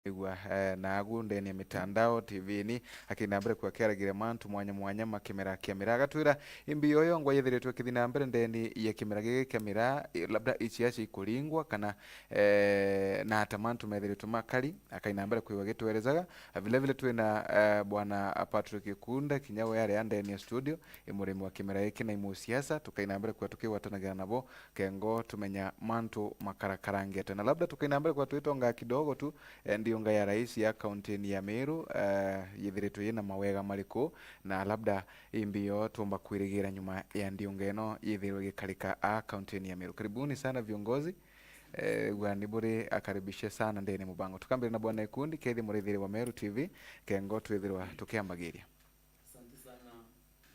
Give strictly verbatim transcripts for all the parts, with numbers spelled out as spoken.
igua, eh, naagu ndeni ya mitandao, T V-ini, akina mbere kwa kiaragira mantu mwanya mwanya ma kimera kia miraa. Agatwira imbi yoyo ngwa yethiritwe kithi na mbere ndeni ya kimera giki kia miraa, eh, labda icia cia ikuringwa kana, eh, na ata mantu methiritwe makari, akaina mbere kwigwa gitwerezaga. Vile vile twina, eh, bwana Patrick Kunda, kinya we ari ndeni ya studio, i murimi wa kimera giki na i musiasa, tukaina mbere kwa tukigwatanagira nabo, kengo tumenya mantu makarakara ngete. Na labda tukaina mbere kwa twitonga kidogo tu, eh, ndiunga ya rais ya kaunti ya Meru, eh, yithiritwe yina mawega mariku, na labda imbi yo tumba kwirigira nyuma ya ndiunga ino yithirwe igikarika a kaunti ya Meru. Karibuni sana viongozi. Eh, gwa ni buri akaribishe sana ndene mubango. Tukambira na bwana Ikundi, kethi murithiri wa Meru T V, kengo twithirwa tukiambagiria. Asante sana,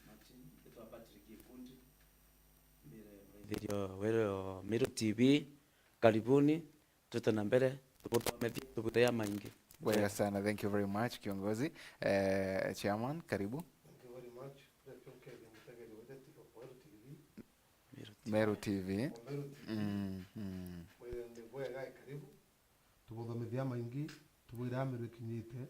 Martin. Nditwa Patrick Ikundi. Mbere murithiri wa Meru T V, karibuni. Twite na mbere, tubuthomethie, tubuthea maingi. Bwega sana, thank you very much, kiongozi. Eh, chairman, karibu. Thank you very much. Kuria kionkeria mutegeri wa T V. Meru T V. Meru T V. O Meru T V. Mm, mm. Mwire ni bwega, karibu. Tubuthomethia maingi, tubwire Meru ikinyite.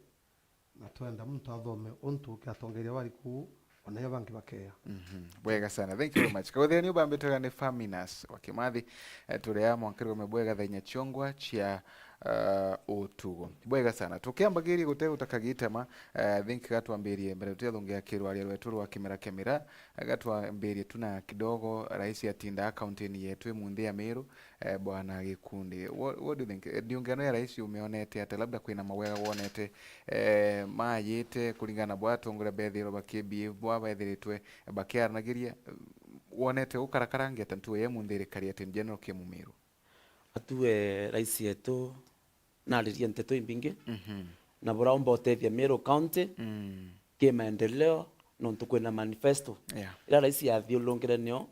Na twenda muntu athome untu ukiatongeria bari kuu, ona yo bangi bakeya. Mhm. Bwega sana. Thank you very much. Kagwethia ni ubambitwe ni Faminas wa Kimathi, eh, turia mwanka rume bwega thaa inya ciongwa cia, eh, utugo. Bwega sana. Tukiambagiria gute utakagitema, eh, I think gatwambirie mbere tutia thungia kirwaria rwetu rwa kimera kia miraa, eh, gatwambirie tu na kidogo rais atinda kaunti-ini yetu imunthi ya Meru, eh, bwana Gikundi. What, what do you think? Eh, ndiungano ya rais umeonete ata? Labda kwina mawega wonete, eh, mayite kuringana na bwa atongoria bethirwa bakibie bwa bethiritwe bakiaranagiria, eh, wonete ukarakara ngeta ntuo ya imunthi irikari ati in general kia Mumiru? Atue rais yetu naririe nteto imbingi, mhm, na buraumba utethia Meru County, mm, ki maendeleo, nontu kwina manifesto, yeah, ira rais yathiurungire nio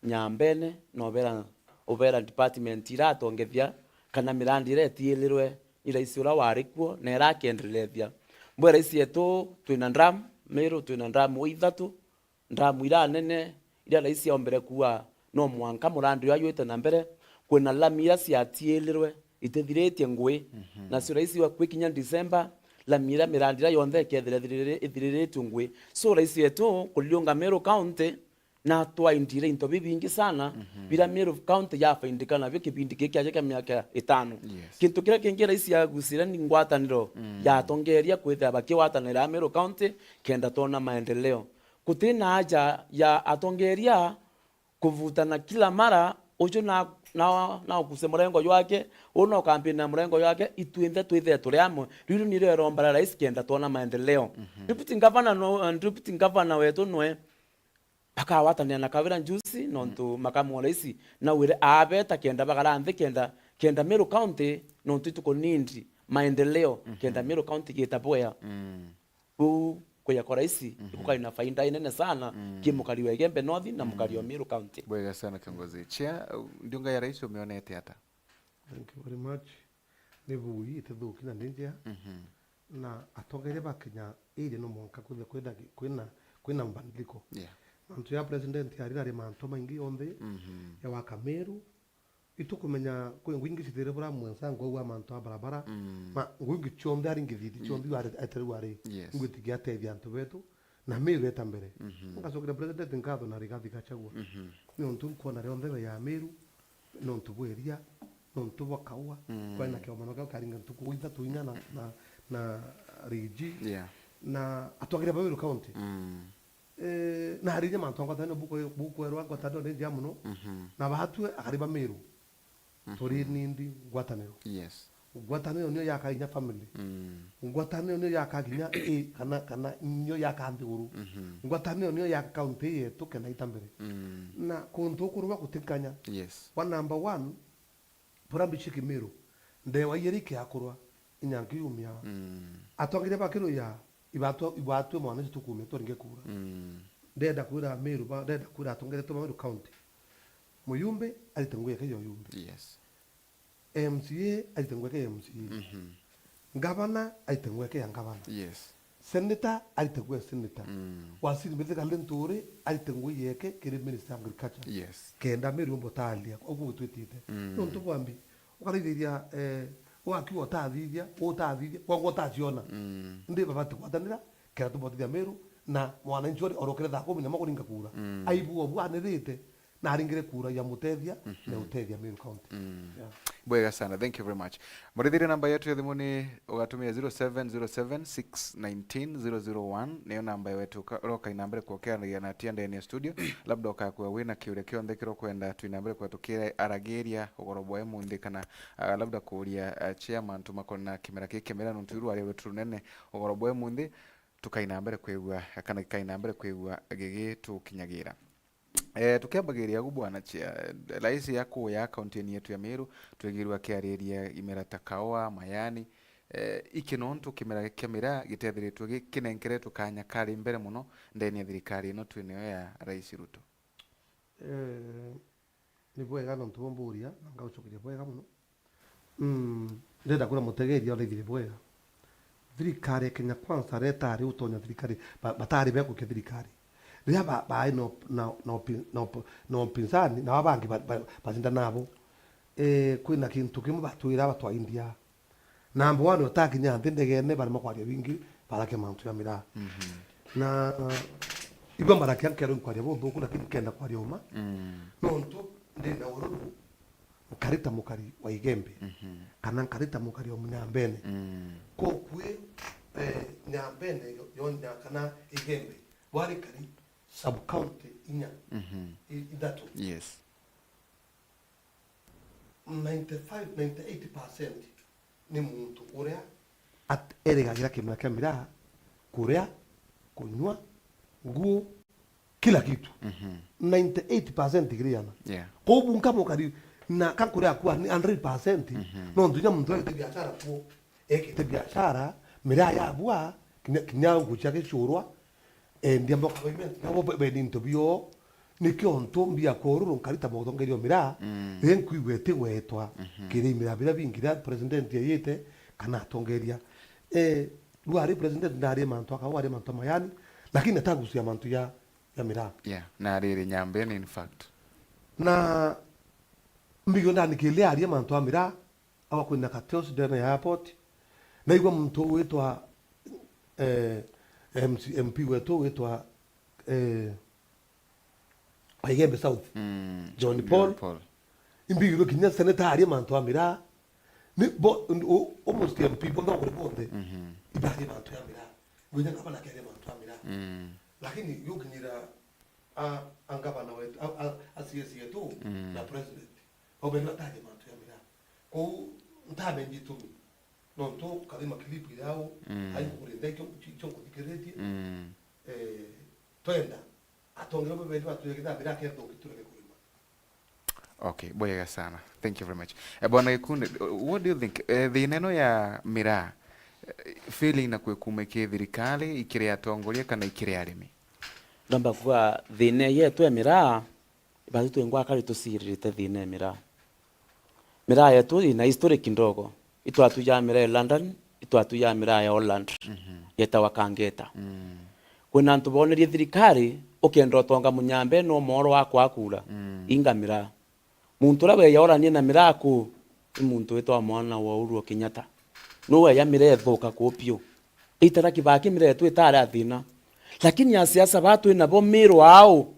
Nyambene, na ubera, ubera department iratongethia kana mirandi ira etiilirwe ni rais ura wari kuo na ira akiendelethia. Mbwe rais yetu, twina dam Meru, twina dam ithatu, ndamu iria nene, iria rais aombere kuuga no mwanka murandi uyu ajwite na mbere, kwina lami iria ciatiilirwe itithiritie ngui, mhm, nacio rais wa kwikinya December, lami iria mirandi iria yonthe ikethira ithiriri-, ithiriritue ngui. So rais wetu kuriunga Meru County, na twaindire into bibingi sana, mhm, bira Meru County yafaindika nabio kibindi giki kiaja kia miaka itano. Yes. Kintu kiria kingi rais agucire ni ngwataniro, mm, ya atongeria kwithira bakigwatanira Meru County kenda twona maendeleo. Guti na haja ya atongeria kuvutana kila mara, uju na, na, na ukuse murengo jwake, uu na ukampini na murengo jwake, itwinthe twithire turi amwe. Riu nirio iromba ria rais kenda twona maendeleo. Mhm. Deputy governor no, deputy governor wetu nwe bakagwatanira na Kawira Njusi, nontu, mhm, makamu wa rais nawire abeta kenda bagara nthi kenda, kenda Meru County, nontu ituku need maendeleo, mhm, kenda Meru County gita bwea. Mm. Uu kuya kwa rais, mhm, ikukai na faida inene sana, mm, ki mukari wa Igembe North na mukari wa, mm, Meru County. Bwega sana kiongozi. Chair, uh, ndiunga ya rais umeonete ata? Thank you very much. Ni bui, itithuki na ni njea. Mhm. Na atongeria ba Kenya iri no mwanka kwithirwa kwina, kwina, kwina mabadiliko. Yeah. Mantu ya president ari nari mantu maingi onthe, mhm, ya waka Meru, itukumenya kwi ngui ingi cithire bura mwenzangu au wa mantu a barabara, mm, ma ngui ingi cionthe ari ngithiti, mm, cionthe ari etere ari. Yes. Ngui tigiatethia antu betu, na Meru eta mbere. Mhm. Ngacokera president nkatho na Rigathi Gachagua. Mhm. Ni untu nkwona rionthe ya Meru, nontu bwa iria, nontu bwa kaua, mm, kwari na kiomano kiu karinga ntuku ithatu inya na, na, na Rigi. Yeah. Na atwagira ba Meru County. Mm. Eh, na harinya mantu a ngwataniro buku-, bukwerwa ngwataniro ni njia muno, mhm, na baatue akari ba Meru. Mhm. Turi nindi ngwataniro. Yes. Ngwataniro niyo yaka inya family. Mm. Ngwataniro niyo yaka kinya i, kana, kana niyo yaka nthiguru. Mhm. Ngwataniro niyo yaka kaunti yetu kenda ita mbere. Mm. Na kuntu ukurwa gutikanya. Yes. Wa number one, bura mbici Kimiru, ndewa ieri ikiakurwa, inya nkiyumia. Mm. Atongeria ba Kiruya, ibatwa, ibatwe mwana ici tukumia twaringe kura. Mm. Ndenda kwira Meru ba, ndenda kwira atongeria twa Meru County. Muyumbe arite ngugi yake ya uyumbe. Yes. M C A arite ngugi yake ya M C A. Mhm. Ngavana arite ngugi yake ya ngavana. Yes. Senator arite ngugi ya senator. Mm. Waziri Mithika Linturi arite ngugi yake kiri Minister of Agriculture. Yes. Kenda Meru yumba utalia, uguo gutwitite. Mm. Nontu bwambi, ukaraithiria, eh, Wakiuga utathithia, utathithia, kwagwa utaciona. Mm. Ndi babati gwatanira, kera tubotithia Meru, na mwananchi ore orokere thaa kumi na imwe kuringa kura. Mm. Aibu obu anirite, na aringire kura ya mutethia, na utethia Meru County. Mm. Yeah. Bwega sana, thank you very much. Murithirie namba yetu ya thimu ni ugatumia zero seven zero seven six nineteen zero zero one, niyo namba yetu. Uka-, uroka inambere kuokeanagia na tia ndene ya studio. Labda ukakua wina kiuria kionthe kiro kwenda twinambere kwa tukiaragiria ugoro bwa imunthi kana, ah, labda kuuria, ah, chairman tumakona kimera giki kia mira nuntu iru ari rwetu runene ugoro bwa imunthi, tukainambere kwigua kana ikainambere kwigua gigitukinyagira. Eh, tukiambagiria ugu bwana Chair, eh, raisi ya kuya kaunti yetu ya Meru, twigirwe akiariria imera ta kaua, mayani, eh, iki nontu kimera kia mira gitethiritwe gi-, kinenkeretwe kanya kari mbere muno ndene ya thirikari ino twi nayo ya Rais Ruto. Eh, ni bwega nontu bumburia, na ngaucokeria bwega muno. Mm, ndenda kwira mutegeria uraithire bwega. Thirikari ya Kenya Kwanza retari utonya thirikari, ba-, batari bekukia thirikari. Riria ba-, baai na op-, na, na opi-, na op-, na upinzani, na abangi ba-, ba-, bacinda nabo. Eh, kwina kintu kimwe batwira batwa India. Number one, utakinya nthi ndegene, barema kwaria bingi, barakia mantu ya miraa. Mhm. Na, uh, ibwa mbarakia nkero nkwaria bunthuku, lakini nkenda kwaria uma. Mm. Nontu ndina ururu, nkari ta mukari wa Igembe, mhm, kana nkari ta mukari wa Munyambene. Mm. Kokwi, eh, Nyambene yo, yo nya-, kana Igembe, bwari kari sub-county inya, mhm, i-, ithatu. Yes. Ninety-five, ninety-eight percent ni muntu uria at-, erigagira kimera kia miraa, kuria, kunyua, nguo, kila kitu. Mhm. Ninety-eight percent kiri yana. Yeah. Kou bunka mukari na ka kuria akua ni hundred percent. Mhm. No ntunya muntu ekite biashara kuo. Ekite biashara, miraa yabua, kinya, kinya nguo ciake ciurwa, endia mboka pavement, nabo be-, bendi into bio, nikio ntu mbia kwa ururu nkarita mutongeria o miraa, mm, riria nkwigua itigwetwa, mhm, kiri miraa biria bingi riria president yaiyite, kana atongeria. Eh, riu ari president ndari mantu akau, ari mantu a mayani, lakini atagucia mantu ya, ya miraa. Yeah, na ariri Nyambene in fact. Na mbigua ndani kiri aria mantu a miraa, awa kwina Kateos ndene ya airport. Naigua muntu witwa, eh, M C, M P wetu witwa, eh, Waigembe South, mm, John Paul. John Paul. Imbigirwe kinya senator aria mantu a miraa. Ni bo, o-, almost M P bonthe bakuri bonthe. Mhm. Ibaria mantu ya miraa. Nginya gavana keria mantu a miraa. Mm. Lakini yukinyira a, a gavana wetu, a, a, a C S yetu, mm, na president, baumene bataria mantu ya miraa. Kou ntamenya itumi. Nontu kathima clip yao, mm, ai kugura ndai cio, cio, cio nkuthikiritie. Mm. Eh, twenda atongeria babendi batwire kithambira akethuki turege kurima. Okay, bwega sana. Thank you very much. Eh, Bwana Gikunde, what do you think? Eh, thina ino ya miraa, eh, failing na kwikuma iki thirikari, ikiri atongoria kana ikiri arimi? Ndamba kuga thina yetu ya miraa, Ibatu twingwa akari tuciririte thina ya miraa. Miraa yetu ina history kidogo. Itwatu ya miraa ya London, itwatu ya miraa ya Holland. Mhm. Yetawa Kangeta. Mm. Kwina antu bonerie thirikari, ukenda utonga Munyambe no moro wa kwakura. Mm. Inga miraa. Muntu uria weyaoranie na miraa ku, ni muntu witwa mwana wa Uhuru Kenyatta. Nuwe ya miraa ethuka ku piu. Itara Kibaki miraa yetu itari a thina. Lakini asiasa batu inabo Meru au,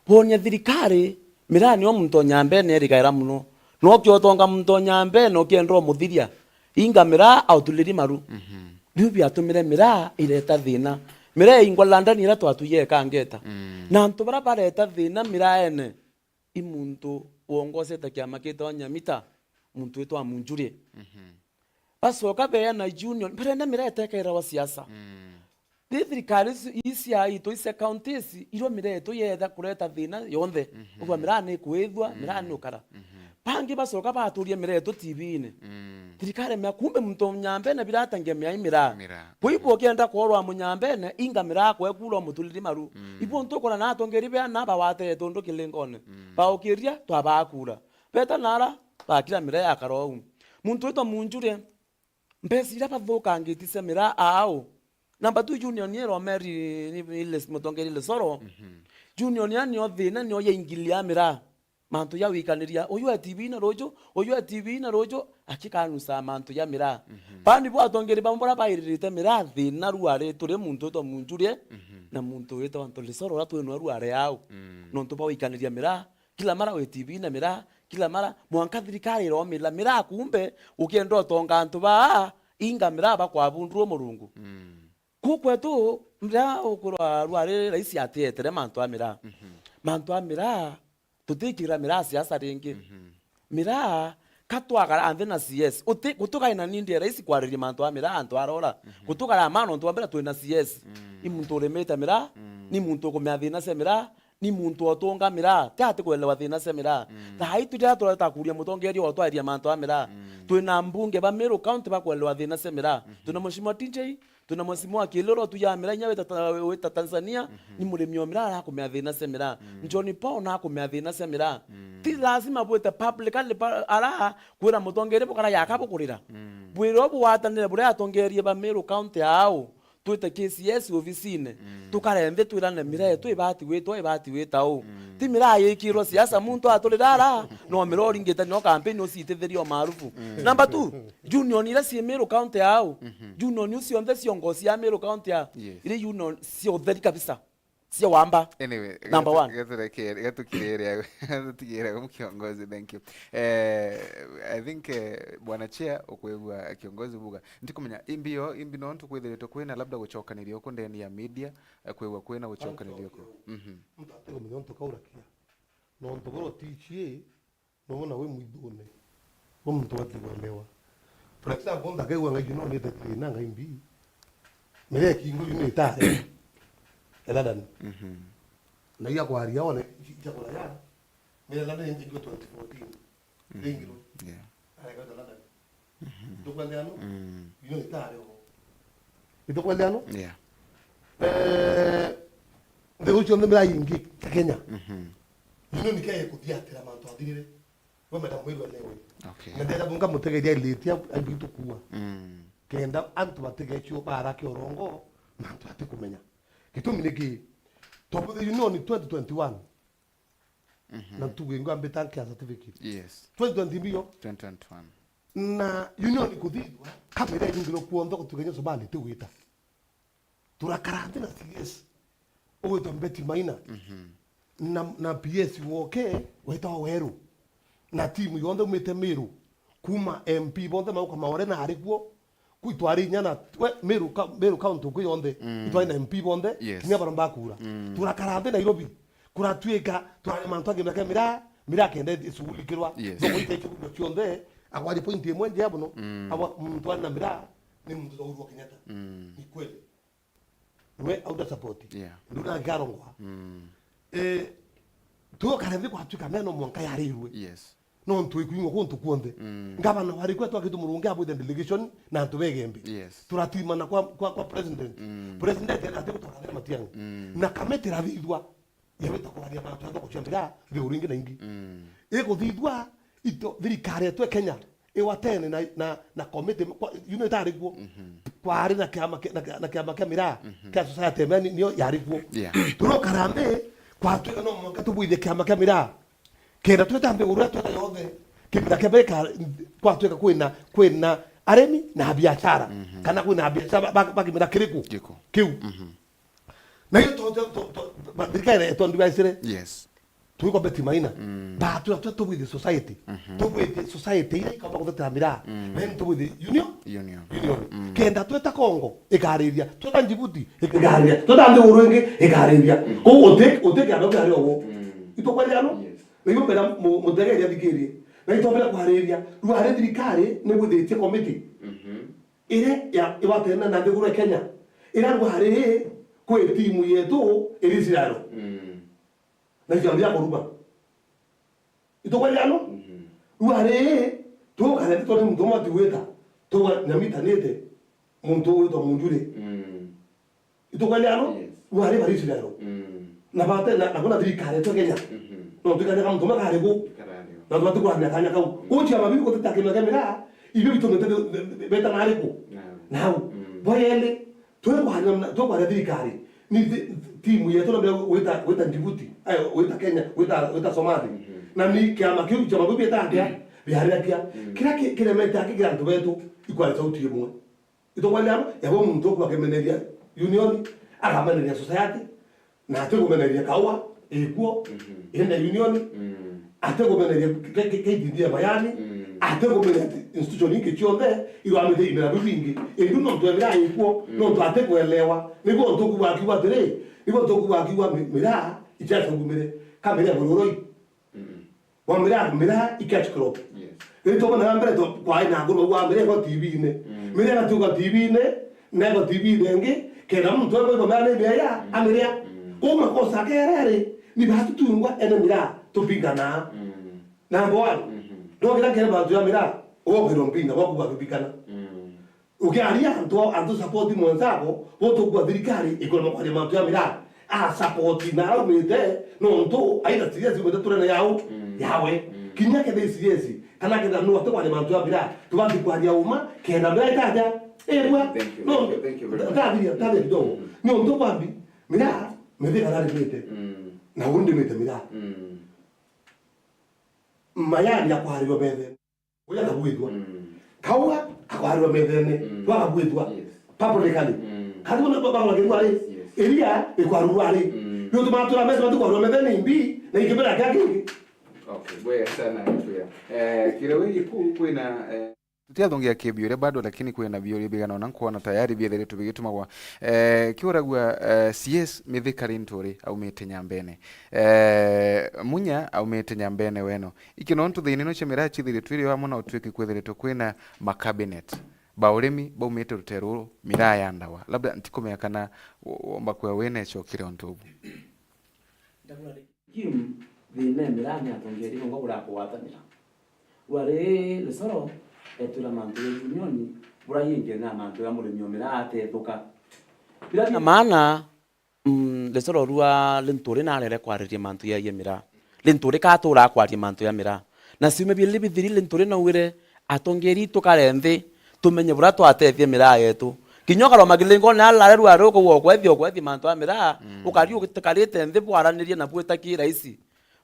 bonia thirikari, miraa nio muntu o Nyambene erigaira muno. No kiotonga muntu o Nyambene ukienda umuthiria, inga miraa autuliri maru. Mhm. Biu biatumire miraa ireta thina. Miraa ingwa London ira twatuye Kangeta. Mm. Na antu bara bareta thina miraene, i muntu wongosete kiama kitwa Nyamita, muntu witwa Munjurie. Mhm. Bacoka beana union, barenda miraa itekaira wa siasa. Mm. Ri thirikari ici, ii cia itu, ii cia counties, irua miraa itu yetha kureta thina yonthe. Mhm. Ugwa miraa ni kwithua, mm, miraa ni ukara. Mhm. Bangi bacoka baturia miraa itu T V-ini. Mm. Thirikari mea kumbe muntu Munyambene biratangia mea i miraa. Miraa. Kwa hivyo ukienda kuorwa Munyambene, inga miraa kwe kura umuturiri maru. Mm. Ibu ntukona na atongeri beana bawatete undu kilingone. Mm. Baukiria, twabakura. Beta nara, bakira miraa ya karou. Muntu witwa Munjurie, mbeca iria bathukangiti cia miraa aau. Number two, union iro Mary, ni, ni, ni, mutongeria Lesoro. Mhm. Union ya nio thina, nio yaingilia miraa. Mantu ja gwikaniria, uyu e T V na ruju, uyu e T V na ruju, akikanusa mantu ja miraa. Mhm. Bandi bo atongeria bamwe baria bairirite miraa thina ruari turi muntu witwa Munjurie, mhm, na muntu witwa Anthony Soro uria twinwe ruari au. Mm. Nontu bwa gwikaniria miraa, kila mara wi T V na miraa, kila mara, mwanka thirikari iromila miraa, kumbe ukienda utonga antu baa, inga miraa bakwabundurwa Murungu. Mm. Ku kwetu, riria ukwirwa ruari raisi atietere mantu a miraa. Mhm. Mantu a miraa, tutikira miraa siasa ringi. Mhm. Miraa, ka twakara nthi na C S. Uti, gutukaina nindi ya raisi kwariria mantu a miraa, antu arora. Mhm. Gutukara ma nontu wa mbere twina C S. Mm. Ni muntu urimite miraa, mm, ni muntu ukumea thina cia miraa, ni muntu otunga miraa, ti ati kuelewa thina cia miraa. Mm. Thaa ii turiria tureta kuria mutongeria otwairia mantu a miraa. Mm. Twina mbunge ba Meru County bakuelewa thina cia miraa. Mhm. Twina Mheshimiwa T J, twina Mheshimiwa Kilolo tu ya miraa inya wita ta-, wita Tanzania, mhm, ni murimi o miraa arakumea thina cia miraa. Mm. John Paul nakumea thina cia miraa. Mm. Ti lazima bwite publicly pa-, ara kwira mutongeria bukara yaka bukurira. Mm. Bwire o bugwatanire buria atongeria ba Meru County ao, twite K C S obisine, mm, tukare nthi twirane miraa yetu ibati gwitwa, ibati gwita u. Mm. Ti miraa yikirwa siasa muntu aturira ara, no miraa uringite nio kampeni ucitithiria o maarufu. Mm. Number two, union iria cii Meru County au, mhm, union iu cionthe ciongo cia Meru County a, yes, iri union cia utheri kabisa, cia wamba. Anyway, number one. Gatu-, gaturekere, gatukirire, gatukirire, kiongozi, thank you. Eh, I think, eh, Bwana Chair, ukwigua kiongozi buga. Ntikumenya, imbi yo, imbi no ntu kwithiritwe kwina labda gucokaniria uku ndeni ya media, eh, kwigua kwina gucokaniria uku. Mhm. Muntu atikumenya untu kaurakia. Nontu buru T J, nona wi mwithune. Wi muntu wati kuelewa. For example, ndakaigua ngai no nite thina ngai mbi. Mere kingu yu ni tare. Eladan. Mhm. Na iya kwaria one, icha kuraya. Mere Eladan ni twenty fourteen. Mhm. Ringiro. Yeah. Areka Eladan. Mhm. Nitukwendea no? Mm. Ino itare o. Nitukwendea no? Yeah. Eh, nthiguru cionthe miraa ingi ta Kenya. Mhm. Ino nikae kuthiatira mantu athirire. We madam, mwirwe lewe. Okay. Na ndenda bunga mutegeria iliti au, au bitukua. Mm. Kenda antu batigechio barake urongo, na antu atikumenya. Gitumi niki? Twabuthire union twenty twenty-one. Mhm. Na ntuge ngwambita nkia certificate. Yes. Twenty twenty mbio. Twenty twenty-one. Na union kuthithwa, kabere yingiro kuonthe gutuge nyo sobani tigwita. Turakara nthi na C S. Ugwitwa Betty Maina. Mhm. Na, na P S woke, wetagwa Weru. Na timu yonthe umite Meru. Kuma M P bonthe mauka Maore na ari kuo. Kwi twari inya na, we, Meru ka-, Meru County kwi yonthe. Mm. Itwari na M P bonthe, yes, kinya baromba kura. Mm. Turakara nthi Nairobi. Kuratuika, twarari mantu angi miaka miraa, miraa kenda isugulikirwa. Yes. Thoko ite ichugulirwa cionthe, agwari point imwe njea muno. Mm. Agwa, muntu ari na miraa, ni muntu ta Uhuru wa Kenyatta. Mm. Ni kweli. We auda support. Yeah. Nduna ngarongwa. Mm. Eh, tuokare nthi kwatuika meno mwanka yarirwe. Yes. Nontu ikwingwa kuntu kuonthe. Mm. Ngavana wari kwetu akitu murungi abwite delegation na antu begembe. Yes. Turatimana kwa, kwa, kwa president. Mm. President ena ati gutwara Matiang'i. Mm. Na kamiti irathithwa yawita kwaria mantu ya thoko cia mbira, nthiguru ingi na ingi. Mm. Iguthithwa, ito, thirikari yetu ya Kenya, iwatene na, na, na committee, kwa, you know, itari kuo. Mhm. Kwari na kiama kia, na, na kiama kia miraa, mhm, kia society ya miraa ni, niyo yari kuo. Yeah. Turokara nthi, kwatuika no mwanka tubwithie kiama kia miraa. Kenda tweta nthiguru iria tweta yonthe, kimera kia mbere ka-, kwatuika kwina, kwina arimi na biashara, mhm, kana kwina biashara ba, ba, ba kimera kiriku? Kiku. Kiu. Mhm. Na iyo to, to, to, to, ba, thirikari yetu ndibacire. Yes. Twiko Betty Maina. Mm. Ba, tu, tu, tubwithie society. Mhm. Tubwithie society iria ikamba kuthetera miraa. Mm. Then tubwithie union. Union. Union. Mm. Kenda tweta Congo, ikariria. Tweta Djibouti, ikariria. Tweta nthiguru ingi, ikariria. Mm. Kou uti, uti kiando kiari ogo. Mm. Itukwendea no? Yes. Na iu mbere mu-, mutegeria thikirie. Na itwambira kwariria. Rwari thirikari ni bwithitie committee. Mhm. Iria ya, iwatene na nthiguru ya Kenya. Iria rwari kwi timu yetu iri Israel. Mm. Na icio ndia kuruma. Itukwendea no? Mhm. Rwari, tukare titone muntu umwe atiwita. Tuga nyamitanite muntu witwa Munjuri. Mm. Itukwendea no? Yes. Rwari bari Israel. Mm. Na bate na, na bona thirikari yetu ya Kenya. Mhm. No tukanyaga muntu umwe kari ku. Karani. Na tubati kurania kanya kau. Mm. Uchi amabibi kutita kina kemera, ibi bitumite beta nari ku. Naam. Nau. Mm. Boyele, twekwaria na, twekwaria thirikari. Ni thi-, timu yetu na mbere wita, wita Djibouti, eh, wita Kenya, wita, wita Somali. Mhm. Na ni kiama kiu, kiama biu bietaga atia? Mm. Biarira kia. Mm. Kiria ki-, kiremete aki kia antu betu ikwari sauti imwe. Itongwa ria yabo muntu ukuba akimeneria union, akameneria society, na atikumeneria kaua ikuo, mhm, ende union, mm, atikumeneria ke-, ke-, K T D A Mayani, mm, atikumeneria institution ingi cionthe irwamite imera biu bingi. Indu nontu emera ikuo, mm, nontu atikuelewa. Niguo ntukuba akiuga atiri, niguo ntukuba akiuga mi-, miraa ichachagumire, ka miraa bururoi. Mm-mm. Wa miraa, miraa i cash crop. Yes. Riu twabona na mbere tu-, kwae na nguru wa miraa iko T V-ine. Mm. Miraa igatuka T V-ine, na iko T V-ine ingi, kenda muntu amwe kwa miraa ni miraa, mm, amiria. Mm. Kwa makosa kerere, ni batu tungwa ene miraa, tupingana. Mm. Number one. Mm-hmm. Ndokira kere bantu ya miraa, wokirwa mpinga, wakuba kupikana. Mm. Ukiaria antu, antu support mwenzako, bo tukua thirikari ikurema kwaria mantu ya miraa. A support na araumite, nontu aina serious umite turene yau, mm, yawe. Mm. Kinya kethe serious, kana ketha no ate kwaria mantu ya miraa, tubati kwaria uma, kenda miraa itaja, ebwa. Thank you, no, thank you, thank you very much. Tabiria, tabiria kidogo. Mm. Nontu kwambi, miraa, mithika narimite. Mm. Na undi mite miraa. Mm. Mayani akwarirwa bethe. Uria akabwithua. Mm. Kaua akwarirwa methene, mm, twakabwithua. Yes. Publicly. Mm. Kati bona baba ngwa kirwa ri. Yes. Iria ikwarurwa ri. Mm. Yo tumatura mesa batu kwarurwa methene imbi, na ikibera kia kingi. Okay, bwega sana, Gatuya. Eh, kire wiri ku kwina, eh, tutiathongia kibiuria bado, lakini kwina biuria bigana ona nkuona tayari biethiritwe bigitumagwa. Eh, kiuragua, eh, C S Mithika Linturi aumite Nyambene. Eh, Munya aumite Nyambene weno. Iki nontu thiina ino cia miraa ciithiritwe iri amwe na utwiki kwithiritwe kwina makabinet ba urimi baumite rutere ruru, miraa ya ndawa. Labda ntikumenya kana wo-, womba kwia wina icokire untu ubu. Ndagura ri-, Kim, thiina ya miraa ni atongeria bongwa burakugwatanira. Rwari Lisoro etwira mantu ya union, bura yingi na mantu ya murimi o miraa atethuka. Bila na maana, Mm, Lisoro rua Linturi narere kwariria mantu ya, ya miraa. Linturi katura akwaria mantu ya miraa. Na ciumia biiri bithiri Linturi naugire, atongeria tukare nthi, tumenye buria twatethia miraa yetu. Kinya ukarwa magilingone alare rwari ukauga ukwethia, ukwethia mantu ya miraa, mm, ukari utikarite nthi bwaranirie na bwita ki raisi.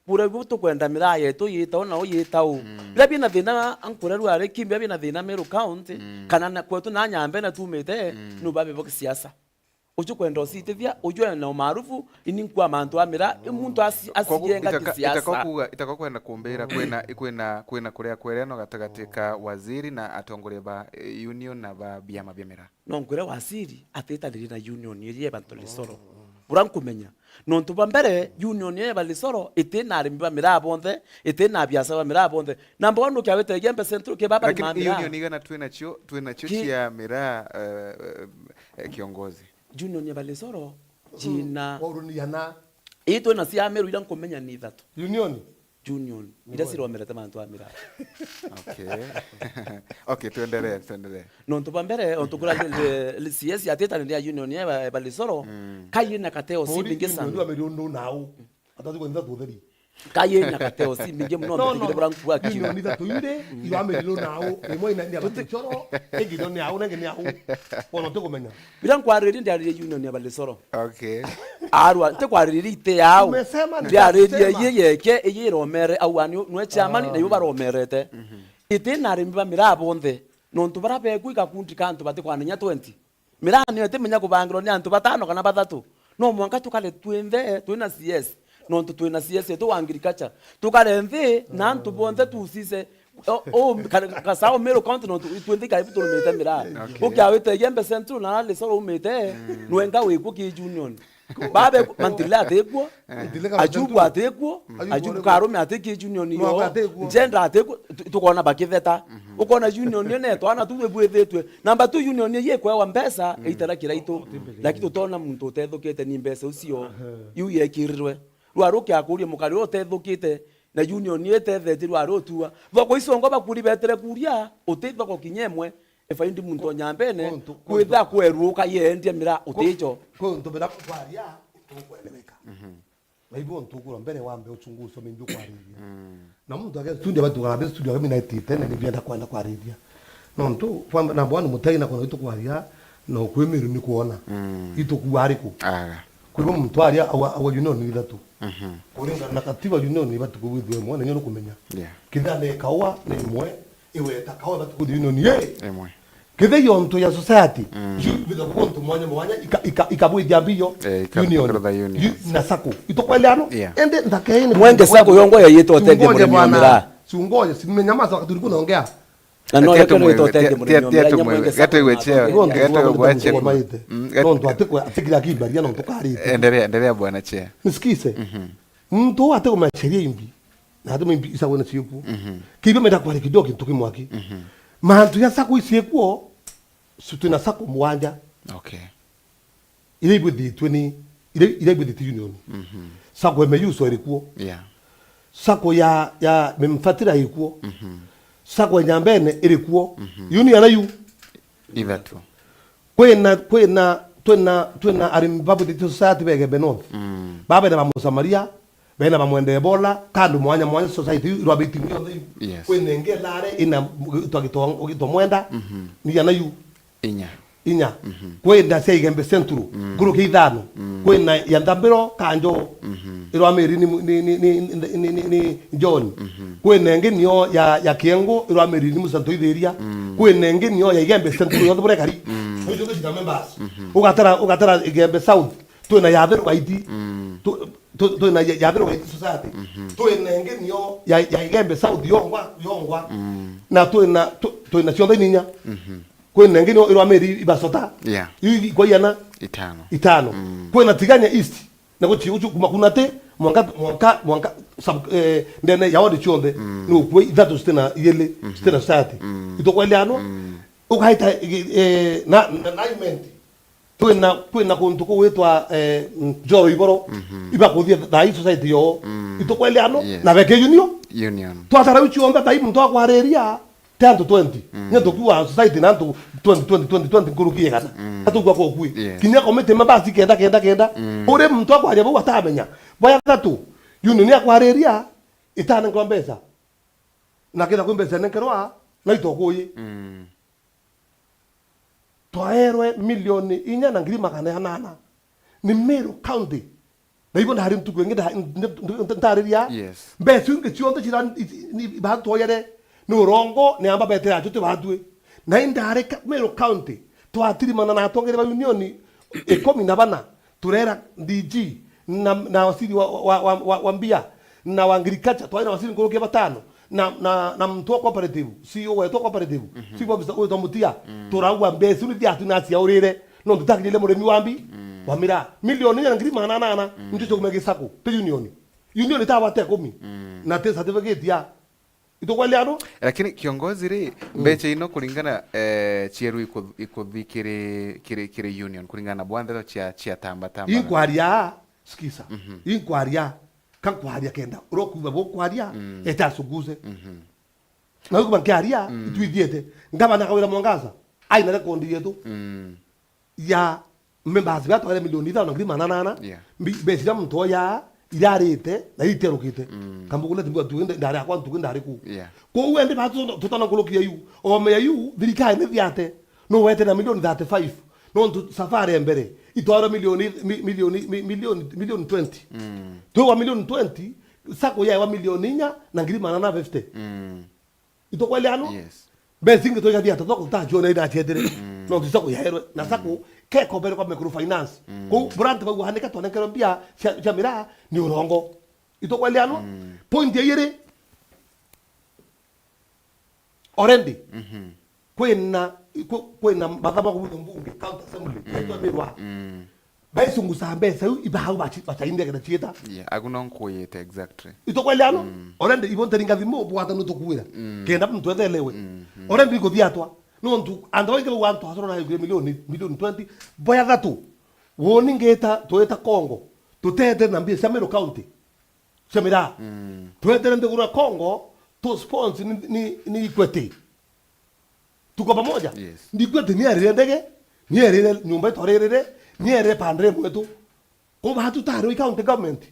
Buria bu tukwenda miraa yetu yitau nao yitau. Mm. Biria bina thina ankure rwari Kimbi, biria bina thina Meru County, mm, kana na kwetu na Nyambene tumite, mm, nubabe bo kisiasa. Uju kwenda ucitithia, uju ena umaarufu, ini nkua mantu a miraa, i muntu asi-, kogu asigenga itaka-, kisiasa. Itaka kuuga, itaka kwenda kumbira kwina, kwina, kwina kuria kwereno gatagati ka waziri na atongoria ba, eh, union na ba biama bia miraa. No nkwire waziri atitanirie na union iria eba Lisoro. Bura nkumenya. Nontu bwa mbere, union iria eba Lisoro iti na arimi ba miraa bonthe, iti na biashara ba miraa bonthe. Number one, ukiawite Igembe Central, ki baba. Lakini ni ma miraa. Union igana twinacio, twinacio ki- cia miraa, eh, eh, eh, kiongozi? Union ya Balisoro, mm, cina. Wauruniana. Ii twina cia Meru ira nkumenya ni ithatu. Union? Union. Ira ciromerete mantu a miraa. Okay. Okay, tuendelee, tuendelee. Nontu bwa mbere, ontu kura li-, li-, C S atitaniria union ya Ba-, Balisoro, mm, kaina kateo. Uri cimbingi union sana. Wa Meru ndu nau. Atatu kwa ithatu utheri. Kaye na kateo si mingi muno. No, no, mbere no. Bura nkua. Union ithatu inde, iwa Meru nau, imwe ina, ni ya Balisoro, ingi ni au, na ingi ni au. Bono tukumenya. Bila nkwaririe, ndiaririe union ya Balisoro. Okay. Arwa, ntikwaririe ite yao. Umesema, ndiaririe nitasema. Iye yeke, iye iromere, au ani, nwe chairman, ah, na ibo baromerete. Mhm. Ite na arimi ba miraa bonthe. Nontu bara beku igakundi ka antu batikwanenya twenty. Miraa niyo itimenya kubangirwa ni antu batano kana bathatu. No mwanka tukare twinthe, twina C S. Nontu twina C S yetu wa agriculture. Tukare nthi na antu bonthe tucise. O, o, ka-, Kasao Meru County nontu twinthe ikaibu turumite miraa. Okay. Ukiawite Igembe Central na Lisoro umite, mm, nwenga wikwo ki union. Babe, Mantile atikwo, eh, Mantile kana Ajubu Central atikwo, mm, Ajubu Ajubu Karume atiki union yo, atikwo. Njenda atikwo, tu-, tukona bakitheta. Mhm. Ukona union yo netwa na tu ibwithitwe. Number two, union yo yikwewa mbeca, mm, itara kiraitu. Mm. Lakini tutona muntu utethukite ni mbeca ucio, aha, iu yekirirwe. Rwaruke akuria mukari uria utethukite, na union yo itethetie rwari utua. Thoko icio ngo bakuri betere kuria, uti thoko kinya imwe. Ifaindi muntu o Nyambene, kwitha kweruka yendia miraa utijo. Kuntu bira kwaria, ntukweleweka. Mhm. Na ibu ntukura mbere wambe uchunguzi umenye ukwariria. Mm. Na muntu age studio batu kana studio kama inaitite na ni bienda kwenda kwariria. Nontu, kwa number one, mutegi na kona itu kwaria, na ukwimiru ni kuona. Mm. Itu kuariku. Aga. Kwi bo muntu aria awa, awa union ithatu. Mhm. Kuringana na katiba, union ibati kwithua imwe, na nyo nukumenya. Yeah. Kithira ni kaua ni imwe, iweta kaua ibati kwithua union ye. Imwe. Kithira iyo ntu ya society, mm, ju bitha kuntu mwanya mwanya, ika-, ika-, ikabwithia mbio, eh, ika-, union. Union. Ju-, na sacco. Itukweleano? Yeah. Ende ndakeni mwenge sacco yongo ya yitwa tende murimi omira. Sungoje, simenyamaza wakati ulikuwa unaongea. Na no yake no itotetie murimi omira, nya mwenge sacco. Gate gwe cheo, gate gwe cheo. Nontu atikwe, atikira kibaria nontu karite. Endelea, endelea bwana chair. Nisikize. Mhm. Muntu uu atikumenya sheria imbi, na atikumenya imbi isagwe na ciuku. Mhm. Kiibe menda kwari kidogo kintu kimwaki. Mhm. Mantu ya sacco iciekuo, su twina sacco mugwanja. Okay. Iria ibwithitwe ni, iria, iria ibwithitwe union. Mhm. Sacco ya Meyuso iri kuo. Yeah. Sacco ya, ya Mfatira iri kuo. Mhm. Sacco ya Nyambene iri kuo. Mhm. Union na yu. Ithatu. Kwina, kwina, twina, twina arimi ba Butiti Society ba Igembe North. Mm. Ba bene ba Musamaria, bena ba Mwende Ebola, kandu mwanya mwanya society iu irwabiti yonthe iu. Yes. Kwina ingi Lare ina ugitwa Gitwa-, Gitwa Mwenda, mhm, ni yana yu. Inya. Inya. Mhm. Kwina cia Igembe Central, mm, nkuruki ithano. Mm. Kwina ya Nthambiro, Kanjo, mhm, irwamiri ni, ni, ni John. Mhm. Kwina ingi niyo ya, ya Kiengu, irwamiri ni Musanto Ithiria. Mm. Kwina ingi niyo ya Igembe Central, yonthe burekari. Mm. Icio ndio cina members. Mhm. Ugatara, ugatara Igembe South, twina ya Atheru Gaiti. Mm. Tu-, tu-, twina ya, ya Atheru Gaiti Society. Mhm. Twina ingi niyo ya, ya Igembe South yongwa, yongwa. Mm. Na twina, tu-, twina cionthe ninya. Mhm. Kwina ingi niyo irwamiri ibacota. Yeah. Iu i-, kwa iana? Itano. Itano. Mm. Kwina Tigania East. Na guchi uchu kuma Kunati, mwanka, mwanka, mwanka, sub-, eh, ndene ya ward cionthe. Mm. Ni ukwe ithatu citina igili, mhm, citina society. Mm. Itukweleano? Mm. Ugaita, eh, na, na, na imenti. Twina, kwina kuntu kugwitwa, eh, Njoro Iboro, mhm, ibakuthia thaa ii society yoo. Mm. Itukweleano? Yes. Na beke union? Union. Twatara uchi onthe thaa ii muntu akwariria, ti antu twenty. Mm. Nya tukiuga society na antu twenty, twenty, twenty, twenty nkuruki igana. Mm. Atukuga kokui. Yes. Kinya committee members kenda, kenda, kenda. Mm. Uri muntu akwaria bau atamenya. Bwa ya thatu, union ni akwariria, itanenkerwa mbeca. Na ketha kwi mbeca nenkerwa, na itokuyi. Mm. Twaerwe milioni inya na ngiri magana anana. Ni Meru County. Na ibo ndari ntuku ingi nda-, nda-, nda-, ndariria. Yes. Mbeca ingi cionthe cira, i-, i-, ni batwoyere. Ni urongo, ni amba betera acu ti batwi. Na indari ka-, Meru County, twatirimana na atongeria ba union ikumi na bana. Turera D G na, na waziri wa, wa, wa, wa, wa mbia, na wa agriculture, twari na waziri nkuruki ya batano, na, na, na muntu wa cooperative, C E O wetu wa cooperative, mhm, chief officer witwa Mutia, mm, turauga mbeca iu ni thiatu na ciaurire, nontu takirire murimi wa mbi, mm, wa miraa. Milioni inya na ngiri magana anana, mm, ndio tukumenya gisacco, ti union. Union itabate ikumi, mm, na ti certificate ya Itukweleano? Lakini kiongozi ri, mm, mbecha ino kuringana, eh, chieru iku-, ikuthi kiri, kiri, kiri union, kuringana na bwanthe cia, cia tamba, tamba. Inkwaria, sikiza. Mhm. Inkwaria, ka nkwaria kenda. Urokuuga bukwaria, mm, eta sunguze. Mhm. Na ukiuga nkiaria, mm, itwithiete. Ngavana Kawira Mwangaza, aina rekondi yetu. Mm. Ya members batware milioni ithano na ngiri magana anana, yeah, mbi-, mbeca iria muntu oya irarite na iterukite. Mm. Kambugu nati mbua ntuku indi ndari akwa ntuku ndari ku. Yeah. Kou endi batu tutana nkuruki ya yu. Ome ya yu, thirikari ni thiate. No wete na milioni thirty-five. Nontu safari ya mbere, itwara milioni, mi-, milioni, mi-, milioni, milioni twenty. Mm. Twi wa milioni twenty, sacco yaewa milioni inya na ngiri magana fifty. Mm. Itukweleano? Yes. Mbeca ingi twigathia ta thoko tutaciona iracietire. Mm. No tu sacco yaerwe. Na, mm, sacco kekombere kwa microfinance. Mm. Kou branch bau hanike twanenkerwe mbia cia, cia miraa ni urongo. Itukweleano? Mm. Point ya iri, already, mhm, kwina, kwi-, kwina matha ma kubuthia mbunge, county assembly, mm, yaitwa Mirwa. Mm. Baisungusa mbeca iu, ibau baci-, bacaindegera ciita. Yeah, agu no nkuyite, exactly. Itukweleano? Mm. Already, ibo nteringa thimu, bwata nutukwira. Mm. Kenda muntu ethelewe. Mm, mm. Already, ikuthiatwa. Nontu, antu baingi bau antu acorwo na milioni, milioni twenty, boya thatu. Woni ngita, twita Congo. Tutete na mbia cia Meru County. Cia miraa. Mm. Twetere nthiguru ya Congo, tu sponsor ni, ni, ni Equity. Tuko pamoja? Yes. Ndikwete ni erire ndege, ni erire nyumba itwaririre, ni erire pandre mwetu. Kuba hatu tari wi county government.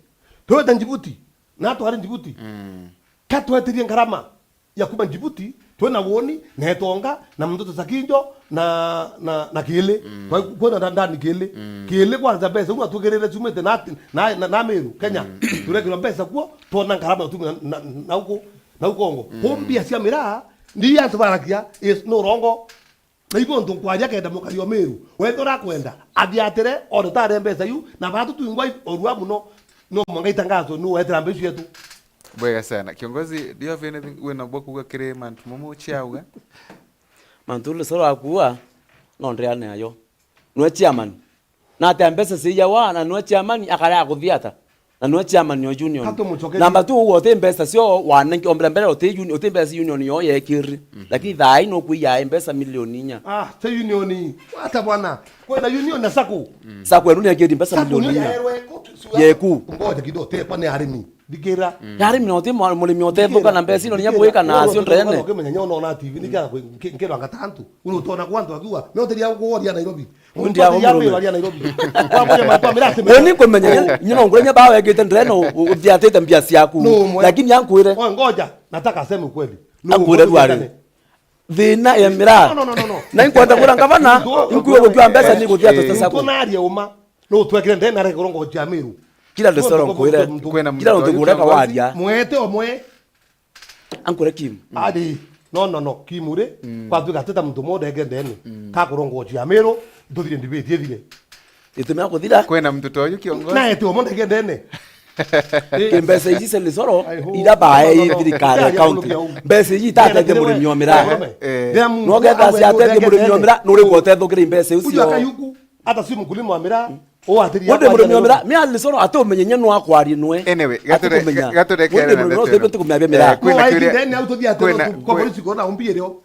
Twete Djibouti, na twari Djibouti. Mm. Ka twetirie ngarama ya kuma Djibouti, Twina Woni, na Etonga, na Mtoto Sakinjo, na, na, na Kili. Mm. Kwa, kwina na ndani Kili. Mm. Kili kwanza mbeca, uu atwikirire ciumite na, na, na, na Meru, Kenya. Mm. Turekirwa mbeca kuo, twona ngarama ya utumi na, na, na uku, na ukongo. Mm. Ku mbia cia miraa, ndi antu baragia, is no rongo. Na ibo ntu nkwaria kenda mukari o Meru. Wethira akwenda, athiatire, one tare mbeca iu, na batu twingwa orua muno, no mwanka itangazo, nu wetera mbeca cietu. Bwega sana. Kiongozi, do you have anything wina bwa kuuga kiri mantu momo uciauga? Mantu Lisoro akuuga, no ndiane ayo. Nwe chairman. Na atia mbeca ciiyawa, na nwe chairman akarega kuthiata. Na nwe chairman yo union. Ka tumucokerie. Namba two, uti mbeca cio wanenki, ombira mbere uti uni-, uti mbeca cia union yo yekirire. Mhm. Lakini thaa ii nukwiya mbeca milioni inya. Ah, cia union. Wata bwana. Kwina union na sacco. Mm. Sacco enu ni yekirire mbeca milioni inya. Sacco ni yaerwe ko-, yeku. Ngoja kidogo, te kwa ni arimi. Thikira. Mm. Yari mino uti mwa-, murimi utethuka na mbeca ino ninya gwika nacio ndene. Ukimenya nyo nona T V ni kira nkiranga tantu. Uri utona kwa antu akiuga, "No teria kuoria Nairobi." Undi ago murume. Aria Nairobi. Kwa moja mantu amira ati. Uni nkumenya, nya-, nya no ngure nya bawe egite ndene u-, u-, uthiatite mbia ciaku. No, mwe. Lakini ankwire. Oe, ngoja, nataka aseme ukweli. No, ankwire mwe, rwari. Thina ya miraa. No, no, no, no, no. Na inkwenda kwira ngavana, inkwira gukiwa mbeca ni guthiatite sacco. Tunaria uma. No twekire ndene na reke kurongo cia Meru. Kira Lisoro nkwire. Kwina kira muntu untu gureka waria. Mwete omwe. Ankure Kim. Ari, no, no, no, Kim ri, mm, kwatuika atita muntu mwe ndege ndene. Mm. Ka kurongo cia Meru, ntuthire ndibiti ithire. Itumi ya kuthira. Kwina muntu toyu kiongozi. Na eti omwe ndege ndene. Ki mbeca ici cia Lisoro, ira bae thirikari ya county. Mbeca ici itatethia murimi wa miraa. Eh. No getha ciatethia murimi wa miraa, nuri gutethukira mbeca icio. Uju akayuku. Hata si mkulima wa miraa, mm, o atiri. Wende murimi wa miraa, mi Alisoro atumenye nye no akwarie nwe. Anyway, gature-, atukumenya. Ga-, gaturekere na ndeto ino. Wende murimi wa miraa, tukumenya bia miraa. Eh, kwina kiuria, ndene au tuthia ate kwina, kwa kwi-, polisi kona umbie rio.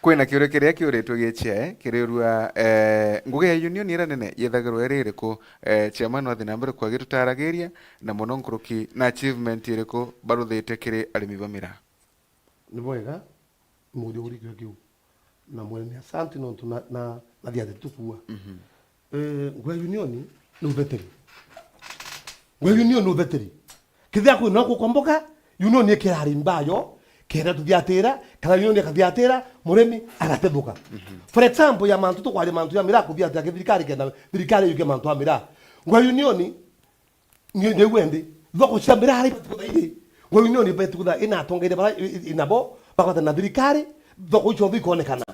Kwina kiuria kiria kiuritwe gichia, eh, kirirua, eh, ngugi ya union ira nene yethagirwa iri iriku, eh, chairman wathi na mbere kwagitutaragiria, na muno nkuruki na achievement iriku baruthite kiri arimi ba miraa? Ni bwega, muthio urikio kiu. Na mwene ni asante nontu na, na, na thiathe tukua. Mhm. Eh, ngwe union ni utheteri. Ngwe union ni utheteri. Kethira kwina gukomboka, union ikirari mbayo, kenda tuthiatira, kana union ikathiatira, murimi agatethuka. Mhm. For example, ya mantu tukwaria mantu ya miraa kuthiatira kithirikari kenda thirikari yuke mantu ya miraa. Ngwe union Ni, ni wendi. Thoko cia miraa ibati kuthairi. Ngwe union ibati kutha ina atongeria bara i, i, inabo, bakwata na thirikari, thoko icio cionthe ikonekana.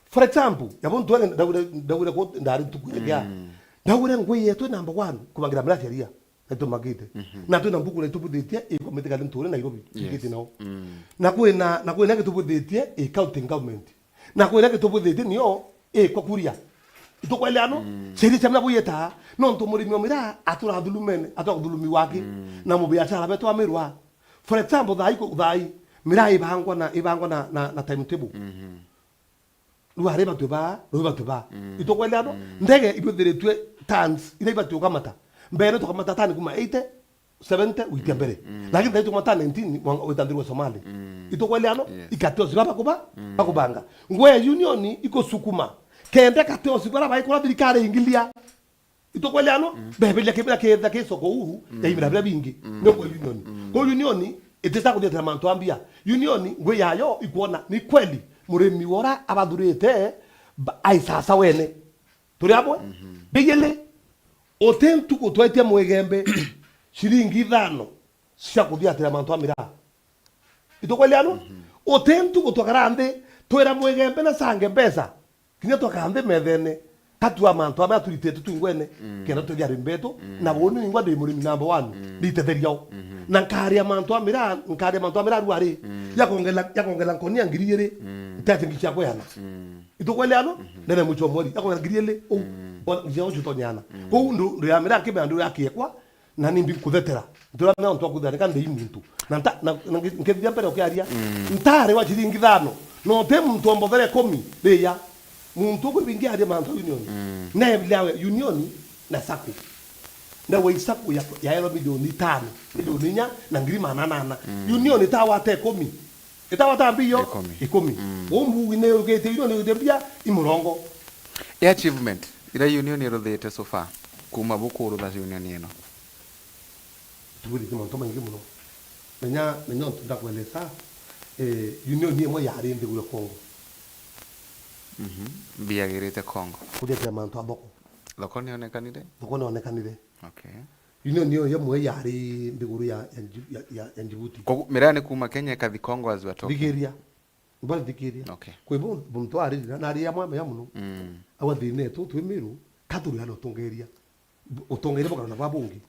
For example, ya buntu ene ndaure, ndaure ko ndari tukuire kia. Mm. Ndaure ngwe yetu number one, kubangira miraa cia ria. Naitumagite. Mhm. Na twina mbuku naitubuthitie, ikomite kali nture Nairobi, yes, tugite nao. Mm. Na kwina, na kwina gitubuthitie, i county government. Na kwina gitubuthitie nio, ikwa kuria. Itukweleano? Mm. Sheria cia miraa buyeta, nontu murimi wa miraa atura thulumene, atura kuthulumiwa aki, mm, na mubiashara betu amirwa. For example, thai ku-, thai, miraa ibangwa na, ibangwa na, na, na timetable. Mhm. Rwari batu ba, rwi batu ba. Mm. Itukweleano? Mm. Ndege ibuthiritwe tons, ira ibatu ukamata. Mbere tukamata tani kuma eighty, seventy witia mbere. Mm. Lakini thai tukamata nineteen, mwanga wita nthiri wa Somali. Mm. Itukweleano? Yes. Ikateo siba bakuba, mm, bakubanga. Ngwe union ikusukuma. Kenda kateo siba bara baikora thirikari ingilia. Itukweleano? Mm. Bebelia kibira ketha ki soko uru, mm, ya ibira bira bingi. Mm. Ni kwa union. Mm. Kwa union, itita kuthiatira mantu ambia. Union, ngwe yayo ikwona, ni kweli, murimi wora abathurite, ba-, aisasa wene. Turi amwe? Mhm. Bigili, uti ntuku twetie Mwigembe ciringi ithano cia kuthiatira mantu a miraa. Itukweleano? Mhm. Uti ntuku twakara nthi, twira Mwigembe na Sange mbeca. Kinya twakara nthi methene, katua mantu amea turitite twingwene, mm, kenda tuthia arimi betu, mm, na buni ningwa ndi murimi number one, mm, nditetheria o. Mhm. Na nkaria mantu a miraa, nkaria mantu a miraa ruari, mm, ya kongela, ya kongela nkonia ngiri igiri, mm, ntetingi cia kweana. Mm. Itukweleano? Mhm. Ndene mwicho wa mweri, akwira ngiri igiri, u, mm, o, ngia ucio tonyana. Mm. Kou ndu, ndu ya miraa kimea ndu ya kiekwa, na nimbi nkuthetera. Ntura mea ntu akuthetera, nika ndei muntu. Na nta, na, na ngi-, nkithithia mbere ukiaria, mm, ntare wa ciringi ithano, no te muntu ombothere ikumi, riya. Muntu ukwibingia aria mantu union. Mm. Ne yawe union na sacco. Ndawe i sacco ya, ya ero milioni itano, milioni inya na ngiri manana ana. Mm. Union itawate ikumi. Itawata mbio? Ikumi. Ikumi. Mm. Umbu ni ugite ino ni ugite mbia i murongo. I achievement ira union iruthite so far kuma bukurutha union ino? Tubuthite mantu maingi muno. Menya, menya untu ndakwelesa. eh, union imwe yari nthiguru ya Congo. Mhm. Mbiagirite Congo. Kujetera mantu a thoko. Thoko nionekanire? Thoko nionekanire. Okay. Union iyo yamwe yari nthiguru ya, ya Dji-, ya, ya, ya Djibouti. Kogu miraa ni kuma Kenya ikathi Congo as we are talking? Thikiria. Mbona thikiria? Okay. Kwi bu-, muntu ariri na, na ari ya mwamenya muno. Mm. Au athina etu twi Miru, ka turi ana utongeria. Bu-, utongeria bukarona bwa bungi.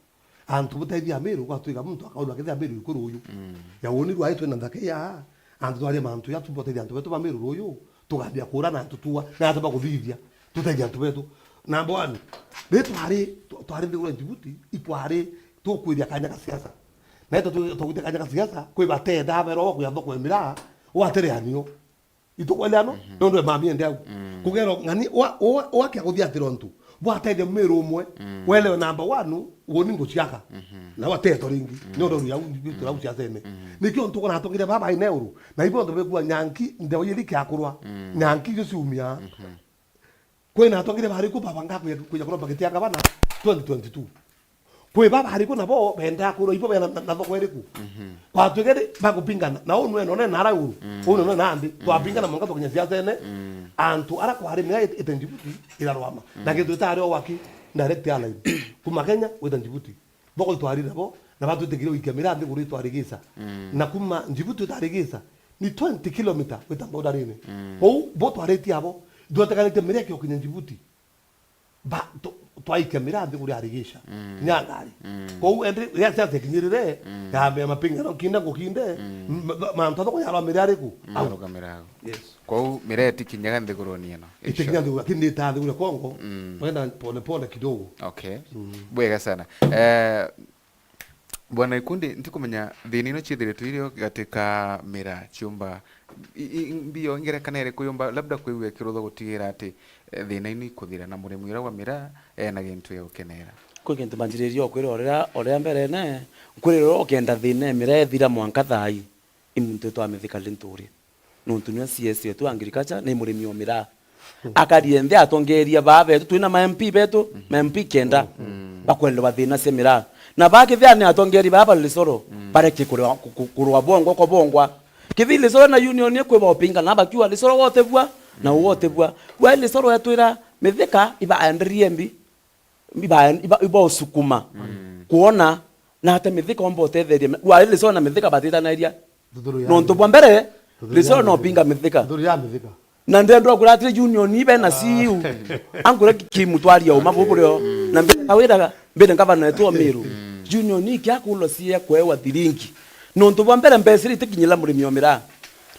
Antu butethia Miru, gwatwika muntu akaurwa akethia Miru ikuru uyu. Mm. Ya woni rwai twina nthaka ya, antu twari mantu ya tubotethia antu betu ba Miru ruyu. Tukambia kuura na antu tua, na antu bakuthithia, tutethia antu betu. Number one, ri twari, twa-, twari nthiguru ya Djibouti, itwari tukwiria kanya ga siasa. Na ito tu-, tugwite kanya ga siasa, kwi batenda berwa wa kuya thoko ya miraa, watere anio. Itukweleano, mhm, nondu emami ende au. Mm. Kugero ng'ani, wa, wa, wa kia kuthia atiro ntu, bwatethia mwiru umwe, mm, welewe number one, uuni nguciaka. Mhm. Na wateto ringi, mm, nondu ya u-, bitu rau, mm, siasene. Mm. Nikio ntu kuna atongire baba ine uru, na ibo ntu bekua nyanki, ndeo yiri kia kurwa, mm, nyanki icio ciumia. Mhm. Kwina atongire bari ku baba ngakuya kuja kuromba giti ya gavana twenty twenty-two. Kwi baba bari ku nabo bendaa kurwa ibo bena na, na thoko iriku? Mhm. Kwatwike ri bagupingana, na uu nwe none nara uru, mm, uu nwe nandi, mm, twapingana mwanka tukinya siasene, mm, antu ara kwari miraa ite, ite Djibouti irarwama. Mm. Na gintu itari o waki direct airline. Kuma Kenya gwita Djibouti. Thoko itwari nabo, na batwitikirie gwikia miraa nthiguru itwari Gisa. Mm. Na kuma Djibouti itari Gisa, ni twenty kilometer gwita border-ine. Mm. Kou bo twaritie abo, itwetekanite miraa ikiokinya Djibouti. Ba, tu-, twaikia miraa nthiguru ya Rigisha. Mm. Nyangari. Mm. Kou endi, riria siasa ikinyirire, mm, ya, ya mapingano kinde ngukinde, mm, m-, ma-, mantu a thoko yarwa miraa ariku? Mm. Au. Arugamira au. Yes. Kou miraa itikinyaga nthiguruni ino? Itikinyaga nthiguru, lakini ni ta nthiguru ya Congo, mm, wenda pole pole kidogo. Okay. Mm. Bwega sana. Eh, Bwana Ikundi, ntikumenya thina ino ciithiritwe irio gati ka miraa ciumba, i, i, mbio ngerekano iriku yumba labda kwigua ikirutha gutigira ati, eh, thina ino ikuthira na murimi uria wa miraa ena gintu gia gukenera? Kwi gintu manjiririe o kwira uria, uria mberene, nkwirira uria ukenda thina ya miraa ithira mwanka thaa ii, i muntu witwa Mithika Linturi. Nontu niwe C S yetu agriculture, ni murimi o miraa. Akarie nthi atongeria baa betu, twina ma M P betu, ma M P kenda, bakwendwa thina cia miraa. Na bakithia ni atongeria baa ba Lisoro, bareke kurwa, ku-, ku-, kurwa bongwa kwa bongwa. Kithi Lisoro na union ikwi baupingana, bakiuga Lisoro wotebua, na wotebua. Gwe Lisoro etwira Mithika ibaenderie mbi. Iba-, iba-, ibausukuma kwona na ate Mithika omba utetheria me-, wa Lisoro na Mithika batitanaria. Nthuru ya nontu bwa mbere, Nthuru ya Lisoro no Mithika. Pinga Mithika. Nthuru ya Mithika. Na ndendwa kuratire union ibe na C E O. Ankure ki-, kimutwaria uma buburio. Na mbere kawira, mbere ngavana wetu wa Meru. Union ikia kulo cia kwewa thiringi. Nontu bwa mbere mbeca iria itikinyira murimi o miraa.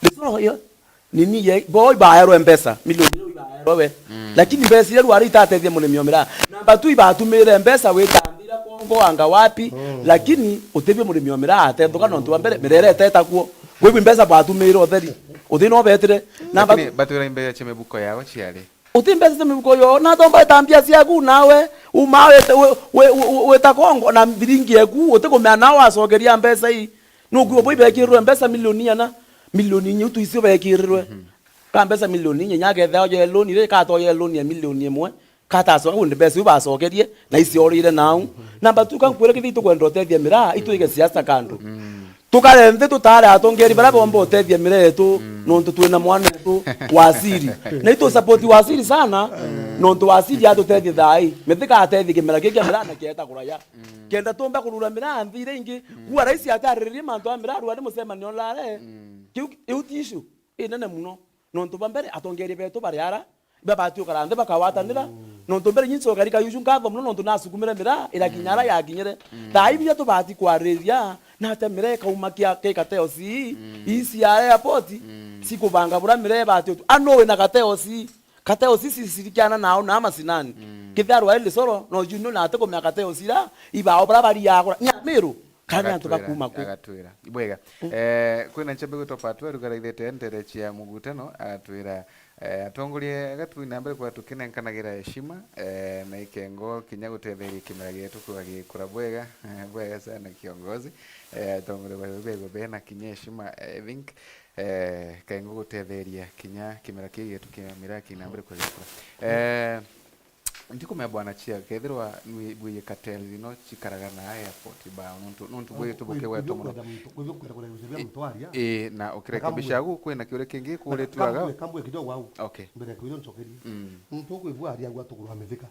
Lisoro yo, Nini ye, bo ibaerwe mbeca, milioni iu ibaerwe we. Lakini mbeca iria rwari itatethia murimi o miraa. Namba tu ibatumire mbeca wita nthira Kongo anga wapi, lakini utibio murimi o miraa atethuka nontu wa mbere, miraa iria iteta kuo. Kwa hivyo mbeca batumire utheri. Uthi no betire. Namba lakini tu batwira mbeca cia mibuko yao ciari. Uti mbeca cia mibuko yo, na thomba itambia ciaku nawe, uma wete, we, we, we, we, weta Kongo na thiringi eku, utikumea nawe wacokeria mbeca ii. Nukwigua bo ibekirirwe mbeca milioni iana, milioni inya tu icio bekirirwe. Ka mbeca milioni inya, inya akethira oye loan ri, katoye loan ya milioni imwe, katacoka kundi mbeca iu bacokerie, na iciorire nau. Namba tu kankwire kithi itukwenda utethia miraa, itwige siasa kando. Tukare nthi tutare atongeri baria bomba utethia miraa yetu, nontu twina mwana wetu Waziri. Na itu support Waziri sana, nontu Waziri atutethie thaa ii. Mithika atethie kimera giki kia miraa na kieta kuraya. Kenda tumba kurura miraa nthi iria ingi. Kuwa rais atariririe mantu a miraa, rwari mucemanio nlare. Kiu, iu ti issue inene muno. Nontu bwa mbere, atongeria betu bari ara, babati ukara nthi bakawatanira. Nontu mbere, nyi ncokeri Kayuju nkatho muno, nontu nasukumire miraa, irakinya ara yakinyire. Thaa ii biria tubati kwaririria, nate miraa ikauma kia, ki Kateos ii, ii cia airport, cikubanga bura miraa ibati utu. Anu wina Kateos ii? Kateos ii cicirikiana nao na macinani. Kithia rwari Lisoro, no juu nio nati kumea Kateos ira, ibao bara bariagura. Ni Amiru, kana ni antu bakuma ku? Agatwira. Ibwega. Eh, kwina nchambe gwitwa Patwa, rugaraithete ntere cia mugutano, agatwira, eh, atongoria gatwi na mbere kwa tukinenkanagira heshima, eh, na ikengo kinya gutetheria kimera gietu kwa gikura bwega. Eh, bwega sana kiongozi. Eh, atongoria ba bego bena kinya heshima, I think. Eh, kaingo gutetheria kinya kimera kii gietu kia miraa kina mbere kwegekura. Eh, Ndikumea bwana Chia, kethirwa nwi-, bwiye cartels ino cikaraga na airport ba, nontu, nontu bwi tubukigweta muno. Kwithio kwenda kurekebisha bia muntu aria. Ii, na ukirekebisha agu, kwina kiuria kingi kuritwaga. Kambue kidogo au. Okay. Mbere ya kwithio ncokerie. Mm. Muntu ukwigua aria agwa tukurwa mithika.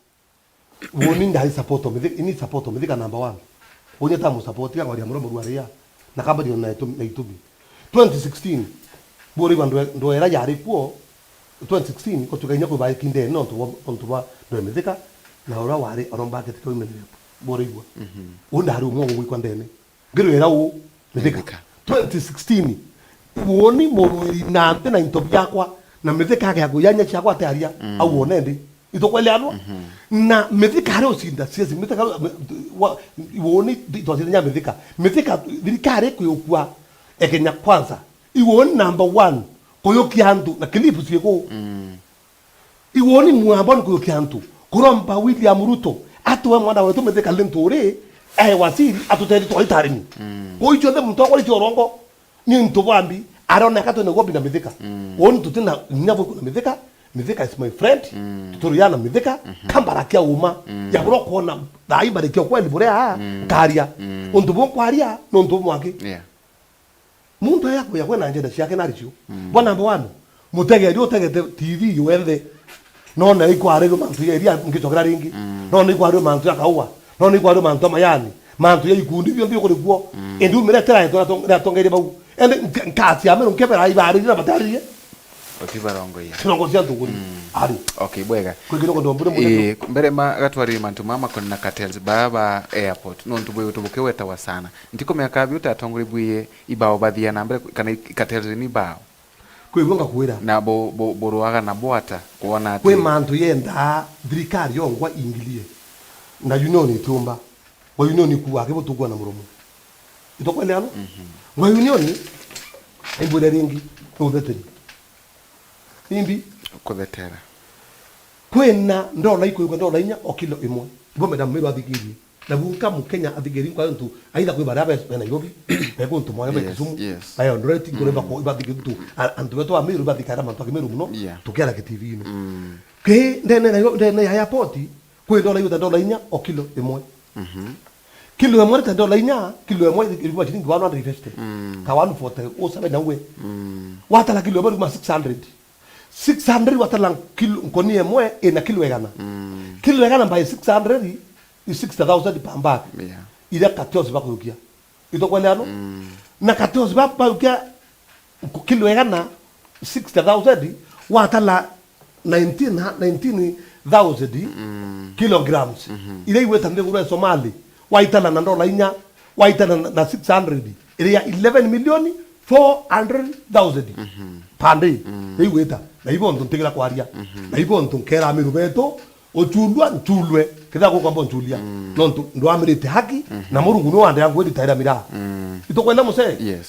Woni ndari support o mithika, ini support o mithika number one. Woni ta mu support ya kwaria muromo rwa ria. Na kamba ndio na itu-, na itumi. Twenty sixteen, buri kwa ndwe-, ndwera yari kuo, twenty sixteen, ko tukainya kwiba kindene nontu bwa, nontu bwa ndwe mithika, na ura wari aromba kete kwa imene. Buri igua. Mhm. Unda hari umwe gwikwa ndene. Ngirwira u, mithika. Mithika. Twenty sixteen, woni murwiri na nte na into biakwa, na mithika ake ya kuyanya ciakwa ate aria, mm, au wone ndi. Itukweleanwa? Mhm. Na mithika ari ucinda, siesi, mithika, wa, woni, ndi-, twacinda nya mithika. Mithika, thirikari kuyukua e Kenya Kwanza. Iwoni number one, kuyukia antu na clip ciiku. Mm. Iwoni mwamba ni kuyukia antu. Kuromba William Ruto, atwe mwana wetu mithika Linturi, ae waziri, atutethie twa itarimi. Mm. Kuu icio nthe muntu akwa icio urongo. Ni untu bwa mbi, arona ka twina guo mbi na mithika. Mm. Woni tutina inya bwiku na mithika, mithika is my friend, mm, tuturiana mithika, mhm, kambara kia uma, mm, ya bro kuona, thaa ii mbarikia kweli buria, mm, nkaria. Mm. Untu bu nkwaria, ni untu bumwe aki. Yeah. Muntu aya kuya kwena njenda ciake nari cio. Mm. Bwa number one, mutegeri utegete T V wenthe. None ikwarirwe mantu ya iria ngicokera ringi. Mm. None ikwarirwe mantu ya kaua. None ikwarirwe mantu ya mayani. Mantu ya ikundi bionthe bikuri kuo. Mm. Indi umire tira eto na tong-, na tongeire bau. Ende nka-, nkasi amero nkebera ibariri na bataririe. Otibarongoia. Kirongo cia nthuguri. Mm. Ari. Okay, bwega. Kwi kirongo ndio mbure mbure. Eh, mbere ma gatwarire mantu mama makoni na cartels baa ba airport. Nontu bwe tubuke wetawa sana. Ntikumenya kabi utatongore bwiye ibao bathia na mbere kana i-, cartels ni bao. Kwigua ngakwira. Na bu-, bu-, buruaga na bwata kuona ati kwi mantu yendaa thirikari yongwa ingilie. Na union itiumba. Wa union ikuaga kibutukua na muromo. Itokweleano? Mhm. Wa union, aimbwire ringi, ni utheteri. Imbi? Kuthetera. Kwina ndola ikuyuka ndola inya o kilo imwe. Ibo meda mmiru athikirie. Na bunka Mukenya athikiri kwa ntu, aitha kwi baria be, be Nairobi, be kuntu mwanya be, yes, Kisumu, yes, be Eldoret, nkore, mm, bako, ibathikiri ntu, a-, antu betu a Meru ibathikara mantu a Kimeru muno, yeah, tukiara ki T V-ini. Mm. Ki ndene na, ndene ya airport, kwi ndola yuta ndola inya o kilo imwe. Mhm. Kilo imwe ta ndola inya, kilo imwe irikuwa shilingi one hundred fifty. Mm. Ka one forty, o seven na uwe. Mm. Watara kilo imwe irikuwa six hundred. Six hundred watara kilo, nkoni imwe ina kilo igana. Mm. Kilo igana by six hundred is sixty thousand per bag. Yeah. Iria cartels bakuyukia. Itokweleano? Mm. Na cartels ba-, bayukia nku-, kilo igana, sixty thousand, watara nineteen, nineteen thousand, mm, kilograms. Mhm. Iria igwita nthiguru ya Somali, waitara na ndola inya, waitara na, na six hundred, iria eleven million four hundred thousand, mhm, per day. Mm. Iria igwita. Na ibo ntu ntigira kwaria. Mhm. Na ibo ntu nkera amiru betu, uchulwa, nchulwe, kethira gukwamba unchulia. Mm. Nontu ndwamirite haki, mhm, na Murungu niwe wandea ngwiritaira miraa. Mm. Itukwenda musee? Yes.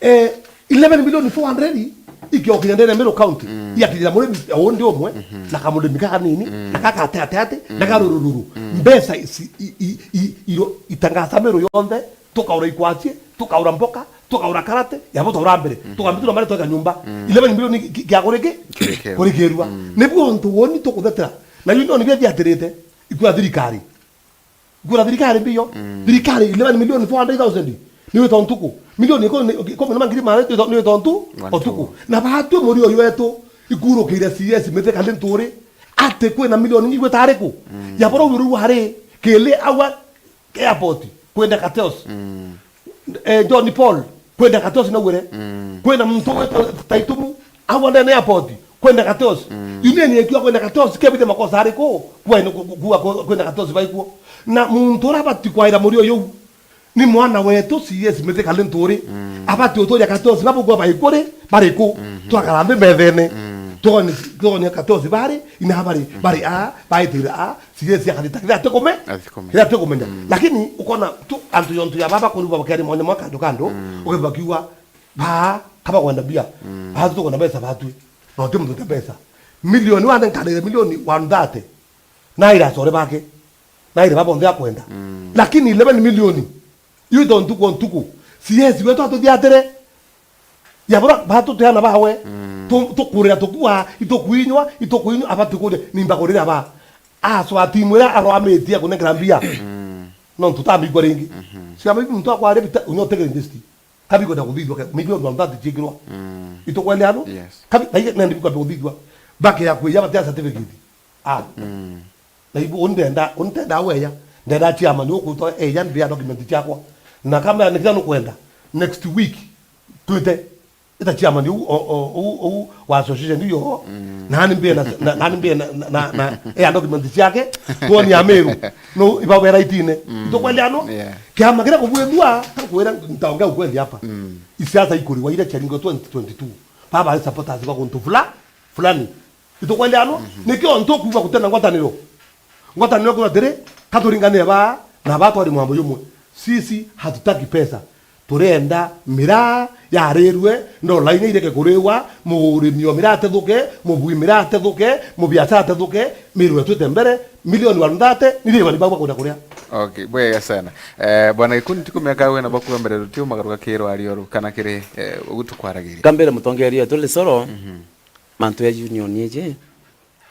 Eh, eleven million four hundred ikiokinya ndene Meru County, mm, iakirira murimi o undi umwe, mhm, na kamurimi kakanini, mm, na kaka ate, ate, ate, na, mm, karurururu. Mm. Mbeca ici, i, i, i, iro, itangasa Meru yonthe, tukaura ikwacie, tukaura mboka, tukaura karate, yabo twaura mbere, mhm, tukambitura mari tweka nyumba. Mm. Eleven million ki-, ki-, kia kuriki? Kurikirwa. Kurikirwa. Mm. Nibwo untu woni tukuthetera. Na yu no nibio biatirite. Ikura thirikari. Ikura thirikari mbio. Mm. Thirikari eleven million four hundred thousand. Ni wita ntuku. Milioni ikumi, ikumi na mangiri mara ni wita ntu, one two, utuku. Na batwi muri uyu wetu, ikurukire C S mithika Linturi. Ati kwina milioni ingigwita ariku? Mm. Ya bora uru ari, kili awa airport, kwenda cartels. Mm. Eh, John Paul, kwenda cartels na ugwire. Mm. Kwina muntu wetwa Taitumu, agwa ndene airport, kwenda cartels. Mm. Union yekiwa kwenda cartels, kebithe makosa ariku? Kwa ino ku-, ku-, kuwa ku-, kwenda cartels baikuo. Na muntu uria abati kwaira murio yu, ni mwana wetu, C S mithika Linturi. Mm. Abati uturia cartels babu kwa baikuri, bariku? Mhm. Twakara nthi methene. Mm. Twone, twone cartels bari, ina bari, mhm, bari a, baitira a, C S akathita kithira atikumenya. Atikumenya. Kithira atikumenya. Mm. Lakini ukona tu antu yontu ya baba kuri baba keri mwanya mwa kandu kandu, mm, ukibakiwa, ba, kaba kwenda mbia. Mm. Ba tukwenda mbeca batwi. Na uti muntu uti mbeca. Milioni wande nkanire milioni one thirty. Na ira acore bake. Na ira baba onthe akwenda. Mm. Lakini eleven million. Yu ito ntuku o ntuku. C S wetu atuthiatire. Ya bora, batuteana bawe. Mm. Tu-, tukurira tukua, itukuinywa, itukuinywa, abati kuria, nimba kurira ba. Acwa timu iria arwamitie ya kunengera mbia. Mm. No ntutamigua ringi. Mhm. Cia maybe muntu akwaria bita, unyo tegere ndesti. Kabi kwenda kuthithua ke, maybe ndo ndati chikirwa. Mm. Itukwende ano? Yes. Kabi, na ige, nende bikwa kuthithua. Bake ya kwiya batia certificate. Ah. Mm. Na ibu undenda, undenda weya. Ndenda chairman ukutwa eya mbia document chakwa. Na kama ni kila nukwenda. Next week. Twite. Ita chairman uu, o, o, uu, uu wa association iyo, mm, nani mbie na, na, nani mbie na, na, na, na, eh, document ciake, tuoni ya Meru. No, iba wera itine. Mm. Itukwende ano? Yeah. Kiama kiria kubwithua, takwira ntaongea ukweli hapa. Mm. Isiasa ikuriwa ile charingo twenty twenty-two. Baba ari supporters ba kuntu fula, fulani. Itukwende ano? Mhm. Nikio ntukuuga gutena ngwataniro. Ngwataniro kuna tiri, katuringane ba, na ba twari mwambo yumwe. Sisi hatutaki pesa. Turenda miraa yarirwe, ndolaine ireke kuriwa, murimi o miraa atethuke, mubui miraa atethuke, mubiashara atethuke, Meru yetu ite mbere, milioni one thirty, ni riwa ni bagwa kuna kuria. Okay, bwega sana. Eh, Bwana Gikuni, ntikumenya ka wena bakuga mbere rutiu magaruka kiro ario ru, kana kiri, eh, ugu tukwaragiria. Kambere mutongeria wetu Lisoro, mhm, mantu ya union iji,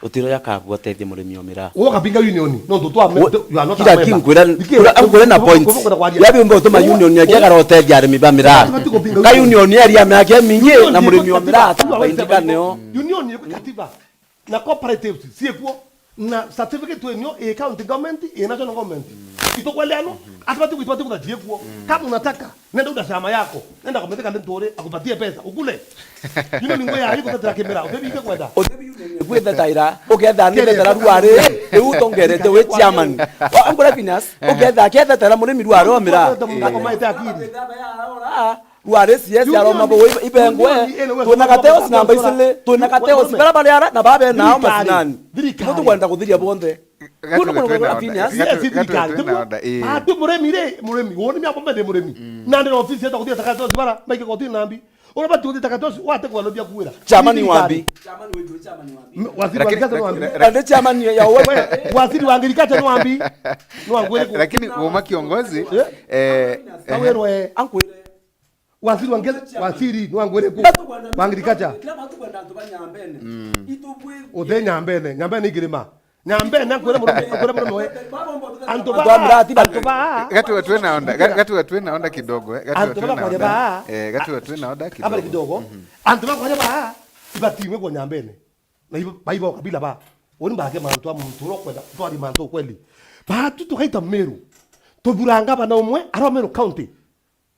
utiro yakagua tethia murimi o miraa. Uga kabinga union, no ntu twa me-, Wo-, tu-, you are not kila a member. Kinkwira, Niki-, kura, nkwira na ku-, ku-, points. Ku-, ku-, kwaria. Yabi umbe utuma U-, union yake u-, agara utethia arimi ba miraa. Katiba ti kubinga Ka union. Union yari ya miaka mingi, union na ni murimi o katiba. Miraa, You are abaindika neo. Union ni katiba. Na cooperatives ciekuo. Na certificate wenyu i county government, i national government. Itukwende ano? Atibati, itibati kutha ciekuo. Kama unataka, nenda uda chama yako. Nenda kumetheka ndi nturi, akupatie pesa, ukule. Ino ni ngwe ya iko tetera kimera, utebi ike kwenda. Gwithetaira, ugetha ni Kenya, tetera ruari, riu utongerete wi chairman. Wa, angura Phineas, ugetha akethetera murimi ruari o miraa. Mutako maite akiri. Ruari C S aroma bo ibengwe. Twina Gateos namba icili, twina Gateos bara bari ara na babe nao macinani. Thirikari. Ibo tukwenda kuthiria bonthe. Gatu Kunu kunu twina kwa order. Phineas. Gatu, yes, gatu thirikari, twina order, ii. Atu murimi ri, murimi. Woni mia bombe ni murimi. Mm. Na ndi ofisi eta kuthia taka tosi bara, maike koti nambi. Ora batu kuthia taka tosi, wate kwa lobia kuira. Chairman ni wambi. Thirikari. M-, waziri wa agriculture ni wambi. Ande chairman ya wewe. Waziri wa agriculture ni wambi. Ni wambi. Lakini woma kiongozi, eh? Eh, Kawero, eh. Ankwire. Waziri wa ngezi, waziri, ni wangwire ku? Wa agriculture. Kila mtu kwenda antu ba Nyambene. Mm. Itubwi- Uthe Nyambene, Nyambene igirima. Nyambene, kwire murume, kwire murume we. Antu ba, antu ba. Gatu twina onda, ga-, gatu twina onda kidogo, eh. Gatu twina onda. Eh, gatu twina onda kidogo. Abali kidogo. Mhm. Antu ba kwire ba, ibatimwe kwa Nyambene. Na ibo, baibo kabila ba. Uni bake mantu a muntu uria ukwenda, twari mantu ukweli. Batu tukaita Meru. Tuthuranga bana umwe, ara Meru County.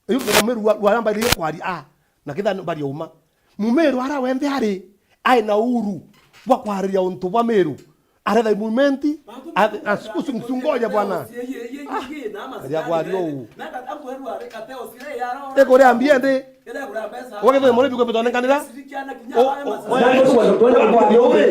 Iu Meru wa, wa namba iria kwaria, ah, na kitha bari uma. Mumeru ara wenthe ari, ai na uhuru bwa kwariria untu bwa Meru. Aretha movement, a, a, usi-, usingoje bwana. Ah, aria kwaria uu. Ikuria mbia ndi. Wagithe murimi kwe betonenganira. O, o, o.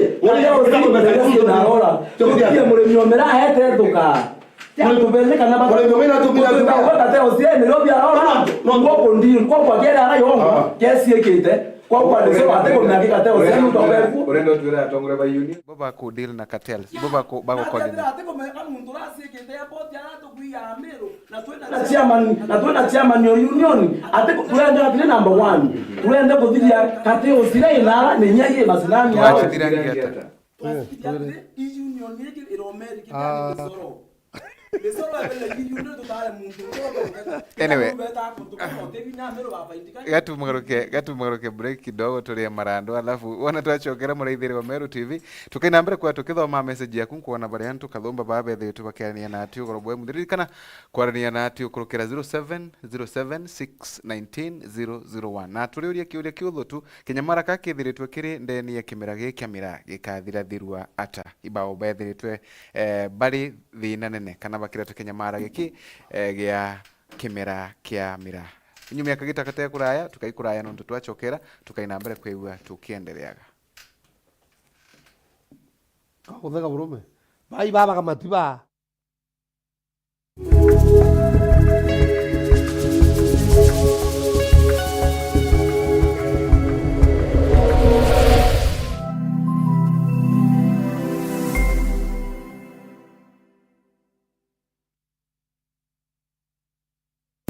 Tukie murimi omera aete thuka. Kuri tubene kana ba-, kuri tubene na tubira tubira. Gata teo sia ni ro bia ora. No, no. Ngo kundi, ngo kwa kere ara yongo. Ah. Kesi ikite. Kwa kwa ni so ate kumenya ki gata teo sia ni utoke ku. Urenda utwira atongore ba union. Bo ba ku deal na cartels. Bo ba ku, ba ku coordinate. Ate kumenya ka muntu ra sikite ya boti ara tukwiya Meru. Na twina chairman, na twina chairman yo union. Ate ku-, turenda atire number one. Turenda kuthiria gata teo sia inara ni nyai masinani yao. Twachithira ngeta. Twasikiria ati i union igi iromeri kibia ni misoro. Misoro ebele i union tutare muntu muntu. Anyway. Gatu mugaruke, gatu mugaruke break kidogo turie marandu, alafu wona twachokera muraithire wa Meru T V, tukaina mbere kwa tukithoma message yaku nkwona baria antu kathumba babethirite bakiarania na ati ugoro bwe muthiriri kana kwarania na ati ukurukira zero seven zero seven six nineteen zero zero one. Na turiuria kiuria kiuthu tu, kinyamara ka kithiritwe kiri ndeni ya kimera giki kia miraa gikathirathirua ata? Ibao bethiritwe, eh, bari thina nene kana bakiretwe kinyamara giki, eh, gia kimera kia miraa. Inyuma ya kagita kate kuraya, tukaikuraya nontu twachokera, tukaina mbere kwigua tukiendereaga. Kaguthega burume. Bai baba kamati ba.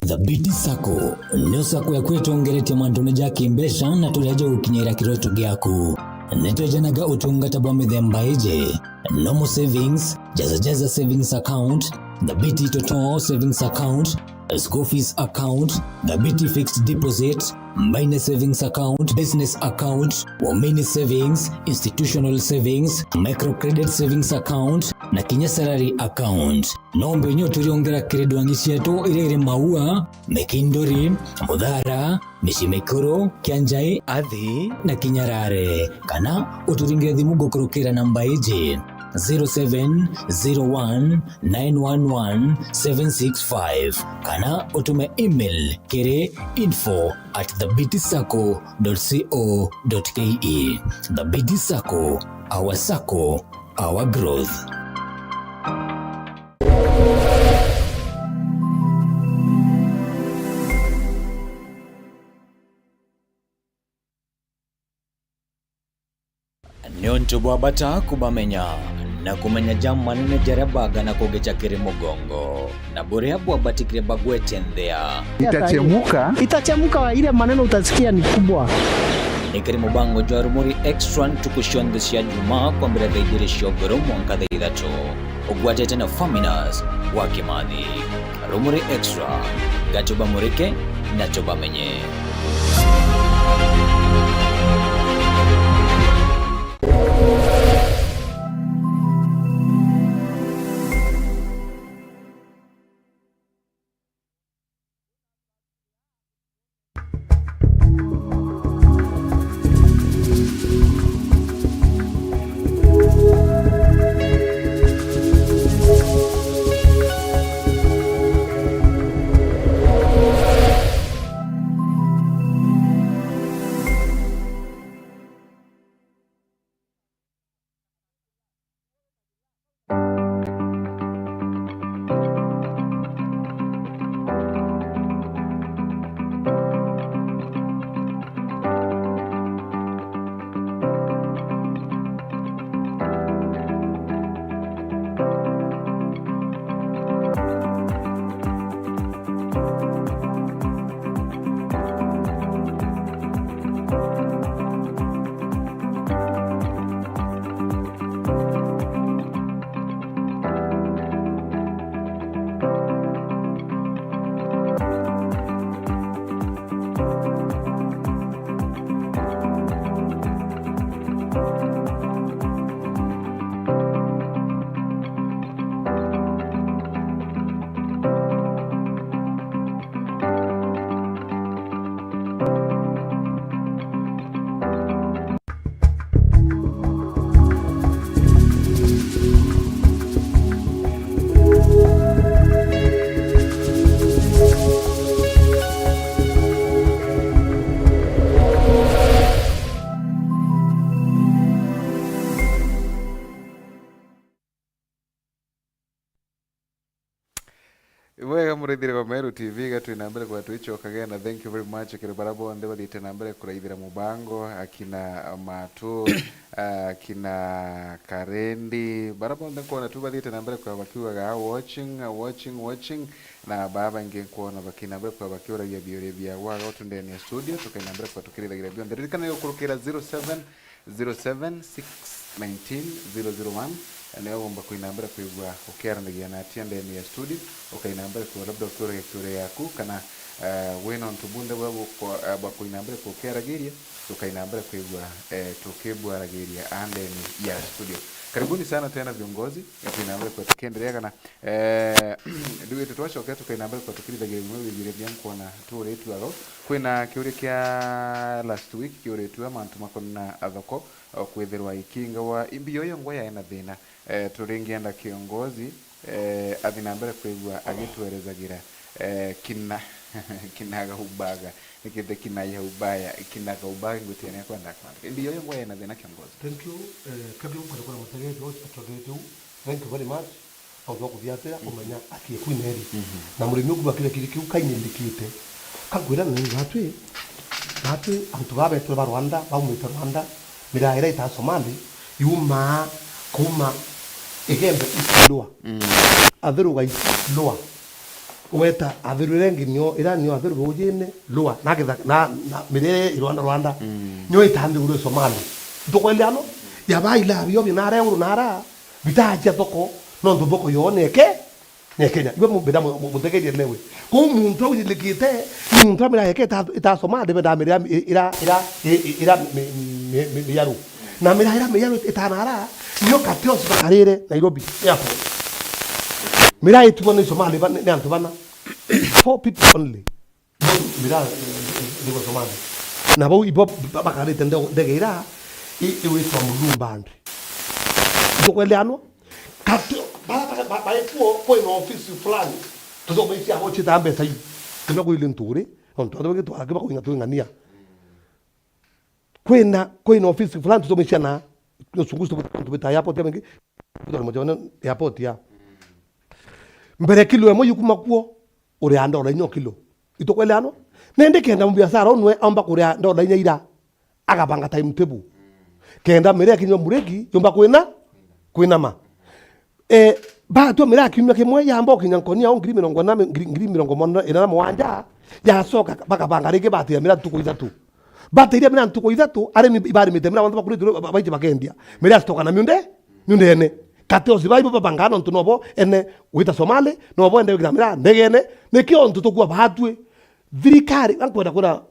Thabiti Sacco nio sacco yaku itongeretie mantune ja kimbeca na turia ja gukinyira kiroto giaku. Nitwejanaga utungata bwa mithemba iji: normal savings, jaza jaza savings account, Thabiti Toto savings account, school fees account, Thabiti fixed deposit, minor savings account, business account, Waumini savings, institutional savings, microcredit savings account, na kinya salary account. Nombe nyo turiongera kiri ndwangi cietu iria iri Maua, Mikinduri, Muthara, Micii Mikuru, Kianjai, Athi na Kinyarare. Kana uturingire thimu gukurukira namba iji: zero seven zero one nine one one seven six five, kana utume email kiri info at thabiti sacco dot co dot ke. Thabiti Sacco, our sacco, our growth. Niuntu bwabata kubamenya, na kumenya ja manene jaria bagana kugicha kiri mugongo, na buria bwabatikire bagwete nthia. Itachemuka. Itachemuka, ile maneno utasikia ni kubwa. Ni kiri mubango jwa Rumuri Extra ntuku cionthe cia Juma, kwambira thaa ijiri cia ugoro mwanka thaa ithatu. Ugwatite na Faminas wa Kimathi. Rumuri Extra, ga tubamurike na tubamenye. Ibwega muraithire ba Meru T V, ga twina mbere kwa twichokaga, na thank you very much kiri bara bonthe bathiite na mbere kuraithira mubango, akina Matu, akina Karendi, bara bonthe nkwona tu bathiite na mbere kwa bakiugaga, "Ah, watching, ah, watching, watching," na baa baingi nkwona bakina mbere kwa bakiuragia biuria biao aga utu ndene ya studio, tukaina mbere kwa tukirithagira bionthe. Ririkana ni gukurukira zero seven zero seven six nineteen zero zero one, nio ugomba kuina mbere kwigua ukiaranagia na atia ndene ya studio, ukaina mbere kwa labda ukiuragia kiuria yaku, kana, eh, wina untu bunthe bwa gukwa-, eh, bwa kuina mbere kwa ukiaragiria, tukaina mbere kwigua, eh, tukibwaragiria a ndene ya studio. Karibuni sana tena viongozi, ya kuina mbere kwa tukiendelea kana Eh, ndiwite twacoka tukaina mbere kwa tukirithagia bimwe bibiri bia nkwona tuuritue aro. Kwina kiuria kia last week kiuritue mantu makoni na thoko, o kwithirwa ikingawa imbi yoyo ngwa yae na thina. Eh, turingienda kiongozi, eh, athi na mbere kwigua agitwerezagira, eh, kina, kinagaubaga. Nikithe kinayaubaga, kinagaubaga ngwitiania kwenda kwandika. Imbi yoyo ngwa yae na thina kiongozi. Thank you, eh, kabla ukwenda kuna mutegete, ucio tutegete u. Thank you very much. Autwa kuthiatira kumenya akie kwineri. Mhm. Na murimi uku bakire kiri kiu kainirikite. Kakwira ni batwi, batwi antu baba betwe ba Rwanda, baumite Rwanda, miraa iria itaa Somali, yumaa kuma Igembe East Lower. Mm. Athiru ga East Lower. Ugeta athiru iria ingi nio, iria nio athiru rujine, Lower, na githa-, na, na miraa i Rwanda, Rwanda. Mm. Nio itaa nthiguru i Somali. Tukweleano? Ya ba ila bio binara uru nara, bitaachia thoko, nontu thoko yo neke, ne Kenya. Iwe mu-, mbira mu-, mu-, mutegerie newe. Kou muntu au nyilikite, ni muntu wa miraa yeke ita-, itasoma, ndibenda miraa mi-, ira, ira, i-, i-, ira mi-, mi-, mi-, miyaru. Na miraa ira miyaru itanara, nio Kateos bakarire Nairobi Airport. Miraa ituwa ni Somali ba-, ni, ni antu bana. Four people only. Miraa, eh, eh, ndigosoma nthi. Na bau ibo ba-, bakarite nde-, ndege ira i-, igwitwa Mulumband. Ndukweleanwa? Kati, ba-, ba-, ba-, baikuo kwina ofisi fulani. Tuthomithia abo chita mbeca ii. Kinya kwili nturi, nontu antu bangi twakiba kuinga twing'ania. Kwina, kwina ofisi fulani tuthomithia na, nusungu tubita, tubita airport ya mingi, tubita moja wa airport ya. Mbere kilo imwe yukuma kuo, uria ndola inya o kilo. Itukweleanwa? Nindi kenda mubiashara unwe aumba kuria ndola inya ira, agabanga timetable. Kenda miraa kinywa mureki, yumba kwina, kwinama. Eh, batua miraa kiumia kimwe, yamba ukinya nkoni yao ngiri mirongo ina, ngiri, ngiri mirongo ina na mugwanja, yacoka bakabanga ringi batira miraa ntuku ithatu. Batairia miraa ntuku ithatu, arimi ibarimite miraa bantu bakurite ba-, baiti bakendia. Miraa stoka na miunde, miundene. Kateos baibo babangaa nontu nobo ene gwita Somali, nobo ende gwikira miraa ndegene. Nikio ntu tukua batwi. Thirikari, ankwenda kwira,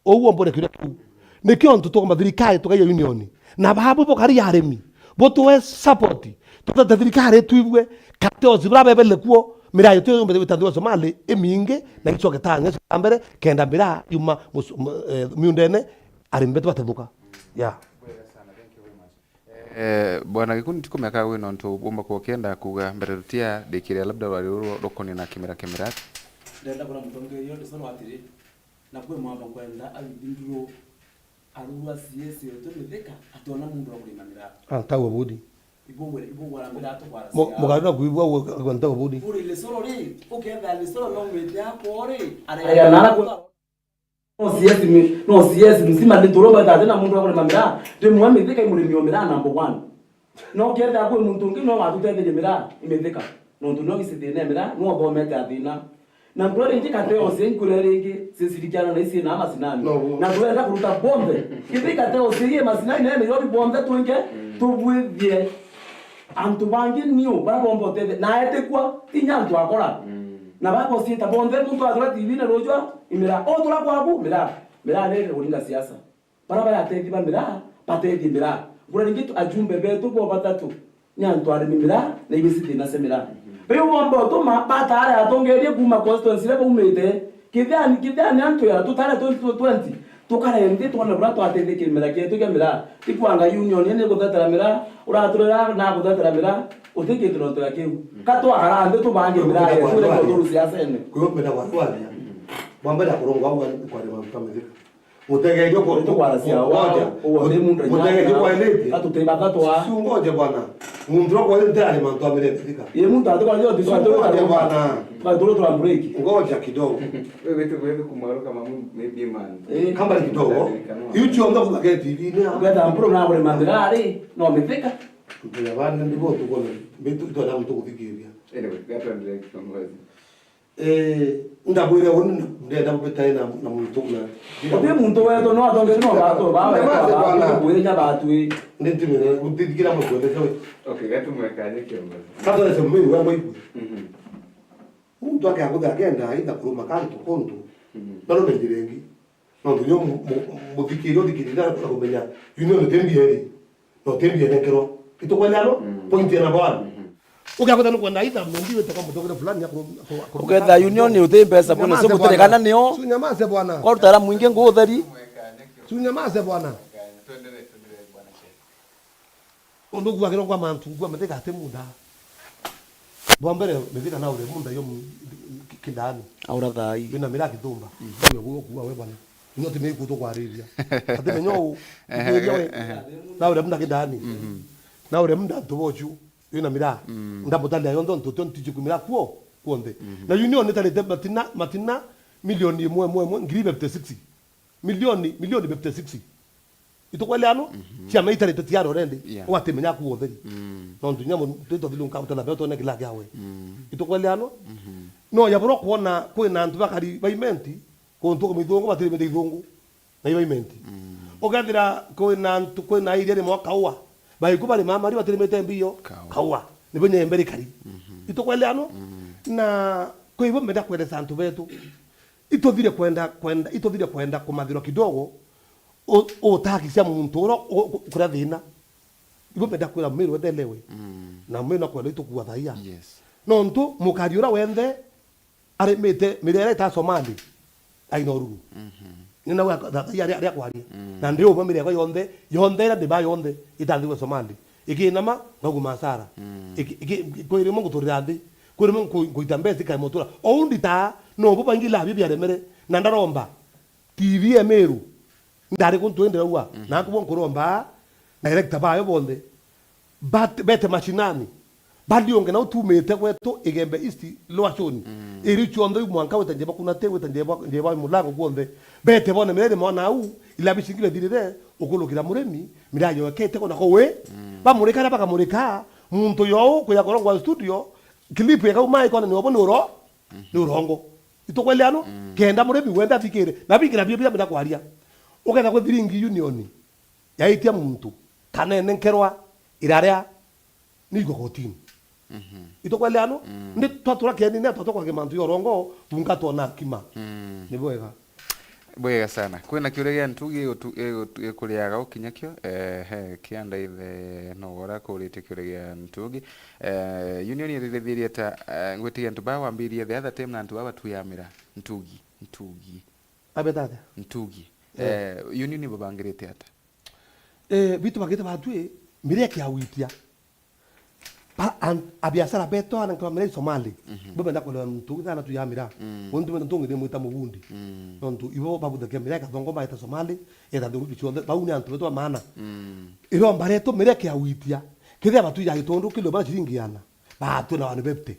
ou ombore kiuria kiu. Nikio ntu tukomba thirikari tukaia union. Na babu bukari arimi. Butwe support. Tutete thirikari itwibue. Kateos bura bebele kuo. Miraa yetu yumbe gwita nthi wa Somali imingi na icoke tanya cia mbere kenda miraa yuma mus-, mu-, eh, miundene arimi betu batethuka. Yeah. Eh, Bwana Gikundi, tikumeka wi nontu bumba kukienda kuuga mbere tutia ndikire labda rwari ruru rukonie na kimera kimera. Ndenda kura mutongeria undi sono atiri, na kwi mwamba nkwenda abithinduru arua C S yetu Mithika ationa mundu wa kurima miraa. Ah, tawe budi. Ibugwe, ibugwara miraa tukwara. Mugaru na kuibua uwe, ntau budi. Uri lisoro ri, uketha lisoro no mwite akwo ri, arega nara ku- No C S mi-, no C S mzima ndi turomba tati na muntu akurima miraa. Ndi mwa Mithika i murimi o miraa number one. No kenda kwi muntu ungi no watutetherie miraa i Mithika. Nontu no gicithina miraa, no thomete athina. Na nkura ringi Kateos, nkura ringi, sisirikiana na isi na masinani. No. Na turenda kuruta bombe. Kithi Kateos ye masinani na Nairobi bombe twinge, mm, tubwithie. Antu bangi niu, bara bomba utethia, na etikwa, ti nya antu akora. Mm. Na bakosiita bonthe, muntu athura T V-ini rujwa, imira, o tura kwaku, mira, mira ni kuringa siasa. Bara baratethi ba mira, batethi mira. Mbura ringi tu, ajumbe betu bo batatu, ni antu arimi mira, na ibisi thina cia mira. Mhm. Riu bomba utuma, batare atongerie kuma constituency iria baumite, Kithiani, kithiani antu ya tutare twenty twenty, tukare nthi twone buria twatethia kimera kietu kia miraa. Tikwanga union ni guthetera miraa, uraturira na guthetera miraa, uti kintu nontu ya kiu. Ka twakara nthi tubange miraa yetu, tureke uthuru siasene. Kwi ukwenda gwathwaria. Bwambere kurungwa au kwari mantu ka Mithika. Mutegerio kwa, tukwara cia wa, ngoja. Uwe ni muntu mutegerio kwa elite. Ka tuti bathatu wa. Si ngoja bwana. Muntu wa kwa elite ari mantu amire Mithika. Ye muntu ati kwa yote. Si ngoja bwana. Kwa turu tura break. Ngoja kidogo. Wewe tu, wewe kumwaruka mamu, maybe man. Eh. Kama ni kidogo. Yu cionthe kuthake T V-ini. Ugetha mpuru na kuri mathira ari, no Mithika. Tuya bana ndibo tukona, mbitu itwenda mutuguthikiria. Anyway, gatwendele kiongozi. Eh, ndabwire uni ndenda bubitae na, na muntu na. Uti muntu wetu no atonge no batu, ba, nyamaze bwana. Kuinya batu. Ndi ntimire, utithikira mukwendete we. Okay, gatumwekanye kiongozi. Kathore se mimi wa mwibu. Mhm. Muntu ake agutha akenda aitha kuruma kantu kuntu. Mhm. Naro menjire ngi. Nontu nyo mu-, mu-, muthikiri uthikirira na kumenya union ti mbia iri, no ti mbia nekerwa. Itukwenda no? Mm. Point ya number one. Mhm. Ukiakwenda nukwenda aitha mumbi wete kwa mutongere fulani ya kuru-, kuru-, kuru-, uketha union uti mbeca, kwina nyamaze sumu bwana. Kana nio. Su nyamaze bwana. Kwa rutara mwingi ngu utheri. Su nyamaze bwana. Undu gwakirwa kwa mantu, ngwa Mithika ati munda. Bwa mbere, Mithika na ure munda yo mu-, ki-, kindani. Aura thai. Wina mira kithumba. Mhm. Ndio guo kuwa we bwana. Nyo ti miku tukwariria. Ati menyo u, ehe, kuria we. Ehe. Na ure munda kindani. Mhm. Na ure munda tubochu. Wina mira. Mm. Ndamutalia yonthe ntu tio ntiji kumira kuo, kuonthe. Mhm. Na union itarite matina, matina milioni imwe, imwe, imwe, ngiri fifty six. Milioni, milioni fifty six. Itukweleano? Mhm. Ciama itarite tiari already. Yeah. Watimenya ku utheri. Mm. Nontu nya mu-, twitwa thilu nkaruta na beto ne kila kiawe. Mm. Itukweleano? Mhm. No ya boro kuona kwina antu bakari ba Imenti, kuntu kumithungu batiri mite ithungu. Na iba Imenti. Mm. Ukethira kwina antu, kwina iria rimwe kaua. Baiku bari mama riu batirimite mbio. Kaua. Kaua. Nibo nyembe rikari. Mhm. Itukweleano? Mm. Na kwi bo mbenda kwendesa antu betu. Ituthire kwenda, kwenda, ituthire kwenda kumathirwa kidogo, u-, utakisia muntu ura u-, u-, kuria thina. Ibo mbenda kwira Meru wethelewe. Mm. Na Meru na kwenda itukua thaia. Yes. Nontu mukari ura wenthe arimite miria ira ita Somali, aina ururu. Mhm. Ni nau tha-, thaia aria, aria kwaria. Mm. Na ndi umwe miria yakwa yonthe, yonthe ira ndiba yonthe, itanthigwe Somali. Ikinama, ngauma hasara. Mm. Iki-, iki-, kwi rimwe nguturira nthi, kwi rimwe nku-, nkuita mbeca ikae mutura. Ou nditaa, no bo baingi labio biaremere, na ndaromba. T V ya Meru, ndari kuntu indi raua, mhm, na kubo nkuromba, director bayo bonthe, bat-, bete mashinani, baliunge nau tumite gwetu Igembe East, Lower Shoni, mm, iri cionthe iu mwanka wita Njeba Kunate, wita Njeba, Njeba Mulango kwonthe, bete bone miria iri mwana au, ilabi cingi bethirire, ukulukira murimi, miria yoekete kona kowe, mm, bamurika aria bakamurika, muntu yo kuya kurongwa studio, clip ikauma ikona ni obo ni uro, mhm, ni urongo. Itukweleano? Mm. Kenda murimi wenda athikire. Na bingi na bio biria mbenda kwaria. Uketha kwi thiringi union yaitia muntu, kana enenkerwa iraria ni igwa kotini. Mhm. Itukweleano? Mm. Ni twatura kieni, ni twatura kwage mantu ya urongo, tunga twona kima. Mm. Ni bwega. Bwega sana. Kwina kiuria gia ntugi igutu-, igutu-, ikuriaga ukinya kio? Ehe, kianda ithe no ura kuritie kiuria gia ntugi. Eh, union iririthirie ta, eh, ngwitigia antu baa wambirie the other time na antu baa batuyaa miraa. Ntugi, ntugi. Abeta atia? Ntugi. Eh. Eh, union ibabangirite ata? Eh, bitu bagite batwi, miraa ikiawitia. Ba-, an-, abiashara betu ana nkwa miraa i Somali. Mhm. Bo benda kulewa ntugi sana tuyaa miraa. Mm. Untu benda ntungi ndimwita mubundi. Mm. Nontu ibo babuthagia miraa ikathongoma eta Somali, eta nthiguru cionthe, bau ni antu betu ba maana. Mm. Iromba rietu miraa ikiawitia, kethia batuyaa gitundu kilo bana ciringi ana. Batwi na one fifty.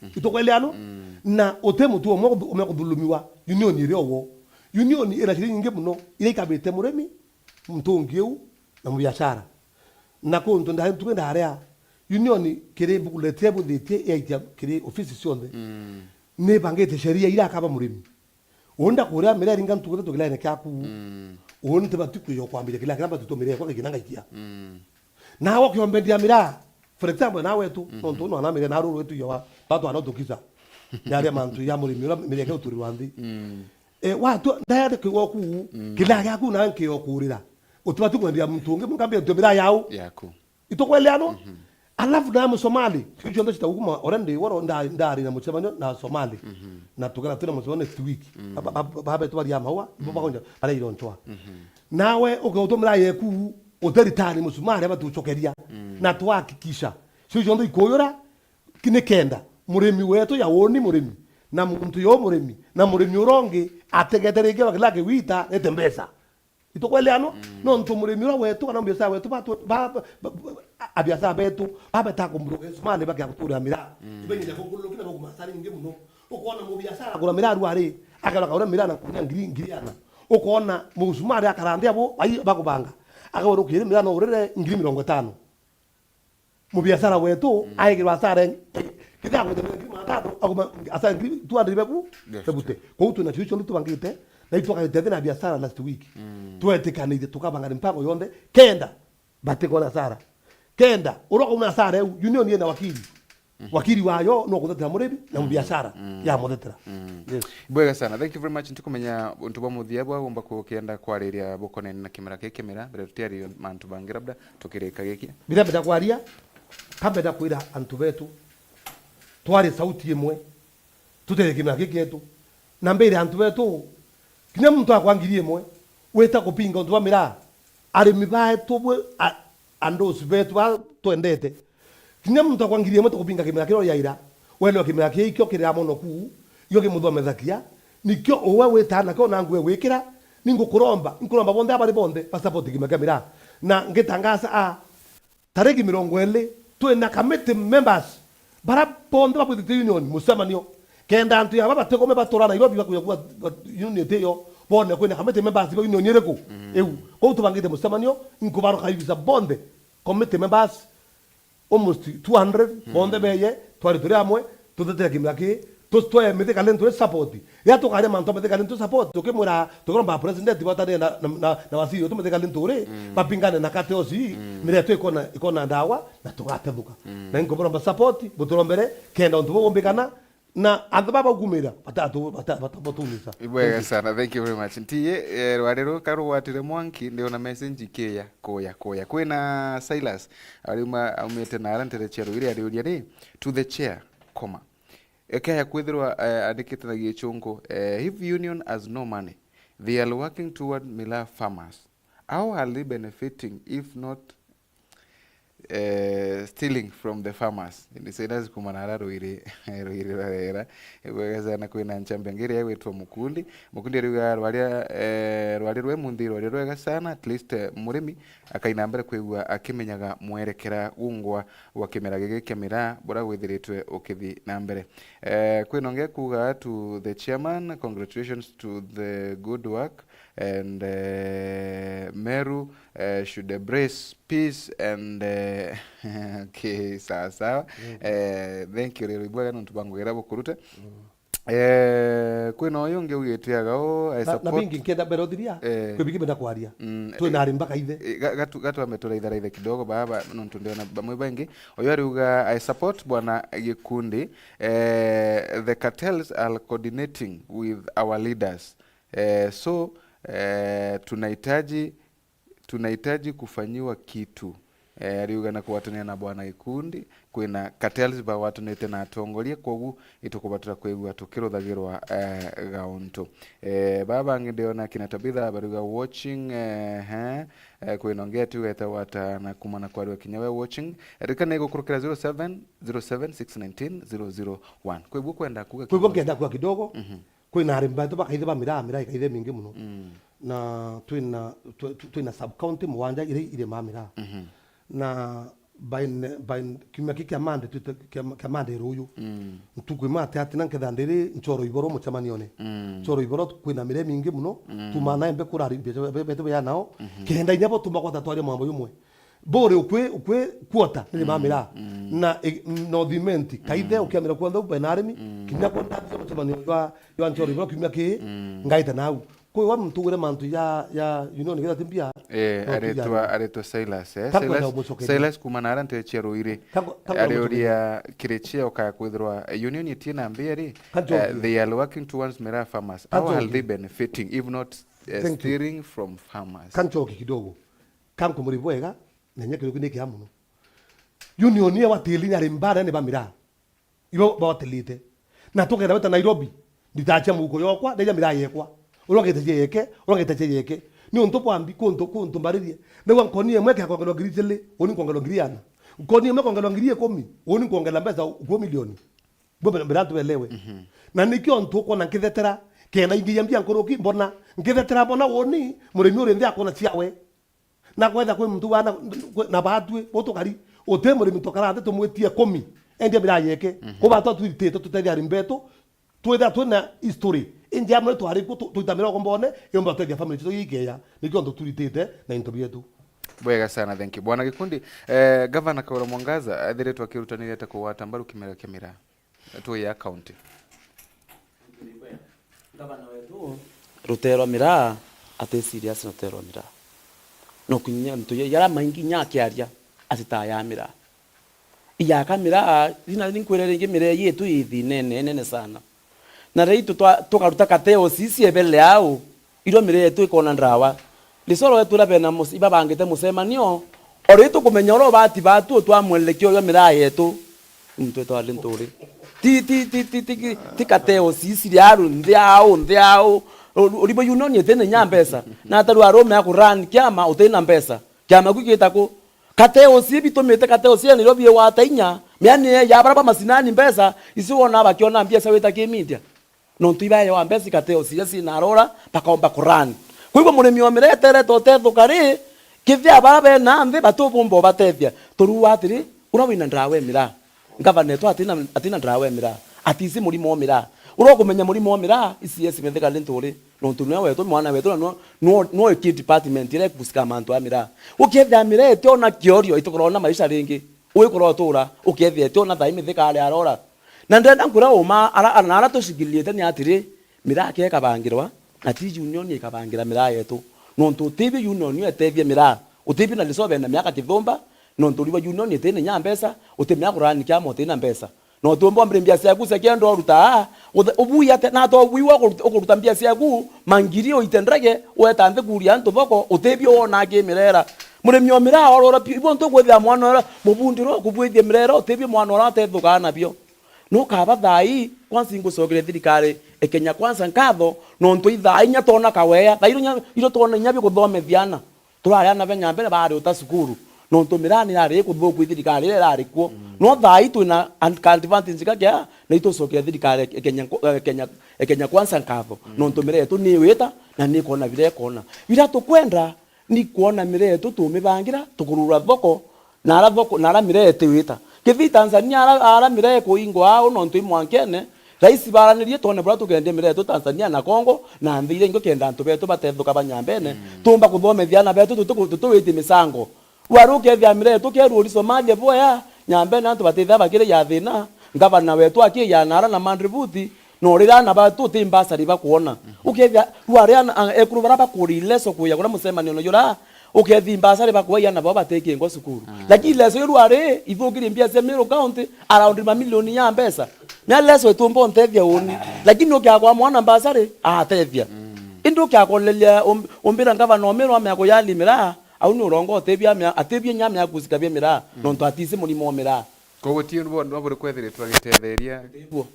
Mhm. Itukweleano? Mm. Na uti mutu umwe kuthu-, umwe kuthulumiwa, union iri owo. Union ina ciringi nyingi muno, iria ikabite murimi, mtungi u, na mubiashara. Na kuntu nda-, ntuku ndaria, union kiri booklet iria ibuthitie yaitia kiri ofisi cionthe. Mm. Ni ibangite sheria iria akaba murimi. Uu ndakuria miraa iringa ntuku ithatu kilaene kiaku. Mm. Uu ntibati kwija kwambiria kila kiria mbati tumire kwa gikina ngaikia. Mm. Nawe ukiombendia miraa, for example, nawe tu, mhm, nontu no na miraa na ruru wetu yawa, batu ana utukisa. Yaria mantu ya murimi ura miraa ke uturirwa nthi. Mm. Eh, watu ndayari kiwa ku, mm, kila giaku nawe nkiokurira. Utibati kwendia muntu ungi, mukambia ntu miraa yau. Yaku. Itukweleano? Mhm. Alafu na Musomali, cio cionthe citagukuma, already woro nda-, ndari na mucemanio na Somali. Mhm. Na tukera twina mucemanio next week. Mm. Ba-, ba-, ba-, babetu baria maua, ibo, mm, bagonja, baria ironchwa. Mhm. Nawe uke utumira yeku, uteritani musumari abatucokeria. Mm. Na twahakikisha. Cio cionthe ikuyura, ki-, ni kenda, murimi wetu ya uni murimi, na muntu yo murimi, na murimi urongi, ategete ringi bakila kiwita, nete mbeca. Itukweleano? Mm. Nontu murimi uria wetu, kana mubiashara wetu, batu-, ba-, ba-, ba-, ba-, abiashara betu, babeta kumburuka isumani bakia guturira miraa. Mm. Ibenyire kukuluki na bakuma hasara ingi muno. Ukona mubiashara agura miraa rwari, akara kaura miraa na kunya ngiri, ngiri ana. Ukona musumari akara nthi abo, ai, bakubanga. Akaurukire miraa no urire ngiri mirongo itano. Mubiashara wetu, mm, aigirwa hasara, kithia agwite ngiri magana atano, aguma hasara ngiri two hundred bebu, yes, bebute. Kou twina cio cionthe tubangite, na itwakagite thina ya biashara last week. Mm. Twetikanirie tukabanga mipango yonthe, kenda batikona hasara. Kenda, uria ukauna hasara eu, union yina wakili. Mhm. Wakili wayo no kuthetera murimi na, mm, mubiashara, mm, ya muthetera. Mm. Yes. Bwega sana. Thank you very much. Ntikumenya untu bwa muthia bwa gumba kukienda kwariria bukonene na kimera giki kimera, mbere tutiaririe mantu bangi labda. Tukirikagikia. Biria mbenda kwaria, ka mbenda kwira antu betu, twari sauti imwe, tutere kimera giki gietu. Na mbire antu betu, kinya muntu akwa ngiri imwe, wita kupinga untu bwa miraa, arimi baetu bwe, a-, andosi betu ba twendete. Kinya muntu akwa ngiri imwe tukupinga kimera kiria uriaira, welewa kimera kii ikio kiria mono kuu, ikio kimuthomethagia, nikio uwe witaa nakio na ngwe gwikira, ningukuromba, nkuromba bonthe abari bonthe ba support kimera kia miraa. Na ngitangaza a, Tariki mirongo iri, twina committee members, bara bonthe babwithitie union, mucemanio. Kenda antu yaba batigome batura Nairobi bakuja kuwa, ba-, union itiyo, bone kwina committee members ba union iriku? Mm. Iu. Kou tubangite mucemanio, nkubaroka ibisa bonthe, committee members, almost two hundred, mm, bonthe beye, twari turi amwe, tutetera kimera ki, Tu-, twe Mithika Linturi support. Riria tukaria mantu a Mithika Linturi support, tukimwira, tukiromba president batane na, na, na, na waziri wetu Mithika Linturi, mm, bapingane na cartels ii, mm, miraa yetu ikona, ikona ndawa, na tugatethuka. Mm. Na inkumuromba support, buturombere, kenda untu buu bumbikana, na anthu baba ukumira, bata-, bata-, bata-, batumica. Ibwega sana, thank you very much. Ntiye, eh, rwari ruu karugwatire mwanki, ndiona message ikiya, kuya, kuya. Kwina Silas, ariuma, aumite na ara ntere cia Ruiri, ariuria ri, to the chair, comma. Ekea kwithirwa, eh, andikite na gichungu, eh, if union has no money, they are working toward miraa farmers. How are they benefiting if not, eh, stealing from the farmers? Ni Silas kuma na ara Ruiri, Ruiri rwa Rera. Ibwega sana kwina nchambe ngiri ya gwitwa Mukundi. Mukundi ariuga rwaria, eh, rwari rwe munthi, rwari rwega sana, at least, eh, murimi akaina mbere kwigua akimenyaga mwerekera gungwa wa kimera giki kia miraa buria withiritwe ukithi na mbere. Eh, kwina ungi akuuga to the chairman, congratulations to the good work and, eh, Meru, eh, should embrace peace and, eh, okay, sawa sawa. Mm. Eh, thank you, rero ibwega nontu bwa ngugi iria bukuruta. Mm. Eh, kwina uyu ungi ugitiaga u, I na, na support bingi nkienda mbere uthiria, eh, kwi bingi mbenda kwaria. Mm, twi na eh, ari mpaka ithe. Eh, ga-, gatu-, gatwambe turaitharaithe kidogo baba, nontu ndiona bamwe baingi. Uyu ariuga, "I support bwana Gikundi, eh, the cartels are coordinating with our leaders. Eh, so, eh, tunahitaji tunahitaji kufanyiwa kitu." Eh, ariuga na kugwatanira na bwana Gikundi, kwina cartels bagwatanite na atongoria, kwogu itukubatara kwigua tukiruthagirwa, eh, gauntu. Eh, baba bangi ndiona kina Tabitha bariuga watching, eh, eh, eh, kwina ungi atiuga etagwa ata na kuma na kwariwa kinya we watching. Ririkana igukurukira zero seven zero seven six nineteen zero zero one. Kwi bu kwenda kuga. Kwi bu kidogo. Nkienda kuga kidogo. Mhm. Kwina arimi baitu bakaithe ba miraa, miraa ikaithe mingi muno. Mm. Na twina, twi-, twi-, twina sub county mugwanja iria irimaa miraa. Mhm. Na by ne-, by kiumia ki kia Monday, twite kia, kia Monday ruuju. Mm. Ntuku imwe ati ati na nketha ndiri Nchoro Iboro mucemanione. Mm. Nchoro Iboro kwina miraa mingi muno. Mm. Tuma na embe kura ari mbeca be-, betu bea nao. Mhm. Kenda inya bo tumagwata twaria mwambo jumwe. Bore ukwi, ukwi quarter, nini, mm, mamira. Mm. Na, e, North Imenti, kaithe, mm, ukiamira kwantha ube na arimi, mm, kinya kwa ndathi ya mucemanio jwa, jwa Nchoro Iboro kiumia ki, mm, ngaita nau. Kwi wa muntu ugire mantu ya, ya union ngetha timbia, eh, no aretwa, tuijane. Aretwa Silas, eh? Takwenda Silas, umucokeria. Silas kuma na ara ntere cia Ruiri. Takwa-, takwa ariuria umucokeria. Kirichia ukaya kwithirwa, eh, union itina mbia ri? Kanchoki. Eh, they are working towards miraa farmers. How are, kanchoki, they benefiting if not, eh, thank you, stealing from farmers? Kanchoki kidogo. Kankumuri bwega, na inya Kariuki ni kia muno. Union ya watili ni ari mbara ni ba miraa. Ibo bawatilite. Na tukenda weta Nairobi, nditacha muhuko yokwa, ndeja miraa yekwa. Urongete cie yeke, urongete cie yeke. Ni untu bwa mbi kuntu, kuntu mbaririe. Ndauga nkoni imwe kia kongerwa ngiri ijiri, uni nkongerwa ngiri ana. Nkoni imwe kongerwa ngiri ikumi, uni nkongerwa mbeca ukwo milioni. Bwe mbere, mbere antu belewe. Mhm. Na nikio ntu ukwona nkithetera, kenda ingi ya mbia nkuruki, mbona, nkithetera mbona uni, murimi uri nthi akona ciawe. Na kwetha kwi muntu wana, na batwi, bo tukari, uti murimi tukara nthi tumwitie kumi, endia miraa yeke. Mhm. Kuba twa twitite tutethia arimi betu, twithira twina history. India amwe twari ku tu-, twita miraa ukombone, yomba tutethia family citu igikeya, nikio ntu turitite na into bietu. Bwega sana, thank you. Bwana Gikundi, eh, Gavana Kawira Mwangaza, athiritwe akirutaniria ata kugwata mbaru kimera kia miraa? Twi ya county. Gavana wetu, rutee rwa miraa, ati serious na rutee rwa miraa. No kinya antu ya-, yara maingi nya akiaria, ati ta ya miraa. Iyaka miraa, thina ni nkwire ringi miraa yetu i thina inene, inene sana. Na riu tutwa-, tukaruta kateo sisi ebele au, irua miraa yetu ikona ndawa. Risoro wetu uria bena mus-, ibabangite mucemanio, o riu tukumenya uria ubati batu utwa mwelekeo jwa miraa yetu. Muntu wetwa Linturi. Ti, ti, ti, ti, ti, ti kateo sisi riaru, nthi au, nthi au. U-, uribo union itene nya mbeca. Na ataru arume aku run kiama utina mbeca. Kiama ku gitaku. Kateo si bitumite kateo si Nairobi igwata inya. Miani ya bara ba macinani mbeca, isi wona bakiona mbeca wita ki media. Nontu ibaewa mbeca ikateo ciria cina arora, bakaomba kurani. Kwigua murimi o miraa eterete utethuka ri, kithia bara bena nthi batubumba ubatethia. Turua atiri, uria wina ndawa e miraa. Ngavana etu atina, atina ndawa e miraa. Atisi murimo o miraa. Uria ukumenya murimo o miraa, iciesi methika ni nturi. Nontu nwe wetu, mwana wetu, na nwe, nwe, nwe ki department iria ikusika mantu a miraa. Ukethia miraa etiona kiorio, itukorwa na maisha ringi. Uikora utura, ukethia etiona thaa imithika ari arora. Na ndenda nkwira uma, ara, ara, na ara tushikilite ni atiri, miraa kia ikabangirwa, na ti union ikabangira miraa yetu. Nontu utibio union yo etethie miraa, utibio na lisobe na miaka kithumba, nontu uriwa union itine nya mbeca, uti miaka kurani kiama utina mbeca. No tuomba mbere mbia ciaku cia kenda uruta, uthe-, ubui ate, na to ubui wa kuruta, ukuruta mbia ciaku, mangiri uite ndege, weta nthi kuria antu thoko, utibio wona kimirera. Murimi o miraa orora piu, ibo ntu kwithia mwana ora, mubundiro kubwithia mirera, utibio mwana ora atethukaa nabio. Nukaba thaa ii, kwanza ingucokeria thirikari e Kenya Kwanza nkatho, nontu i thaa inya twona kawea, thaa iria inya, iria twona inya bia kuthomethia ana. Turari ana benya mbere bari uta cukuru, nontu miraa ni irari ikuthuku i thirikari iria irari kuo. Mm. No thaa ii twina an-, ka advantage gakea, na itucokeria thirikari e Kenya, e Kenya, e Kenya Kwanza nkatho, mm, nontu miraa yetu ni iwita, na ni ikona biria ikona. Biria tukwenda, ni kwona miraa yetu tumibangira, tukurura thoko, na ara thoko, na ara miraa itiwita. Kithi Tanzania ara, ara miraa ikuingwa au nontu i mwankene, raisi baranirie twone buria tukendia miraa yetu Tanzania na Congo, na nthi iria ingi kenda antu betu batethuka ba Nyambene, mm, tumba kuthomethia ana betu tutu-, tutuwitie micango. Rwari ukethia miraa yetu kerua uri Somalia boya, Nyambene antu batithia bakiri ya thina, ngavana wetu akiya na ara na mandributi, no riria ana batu ti mbasari bakwona. Mhm. Ukethia, rwari ana, a, ekuru bara bakuri leso kuya kuria mucemanio no jura, ukethi mbasari bakuwa iana bao batekingwa cukuru. Mm. Lakini leso iu rwari ithukirie mbia cia Meru County around mamilioni ya mbeca. Mia leso itumba untethia uni. Lakini ukiakwa mwana mbasari, atethia. Mm. Indi ukiakoneria um-, umbira ngavana o Meru amea kuyalimira, au ni urongo utibia amea, atibia nya amea kusika bia miraa, mm, nontu atisi murimo o miraa. Koguo ti undu bwona buri kwethiritwe agitetheria. Ndiguo.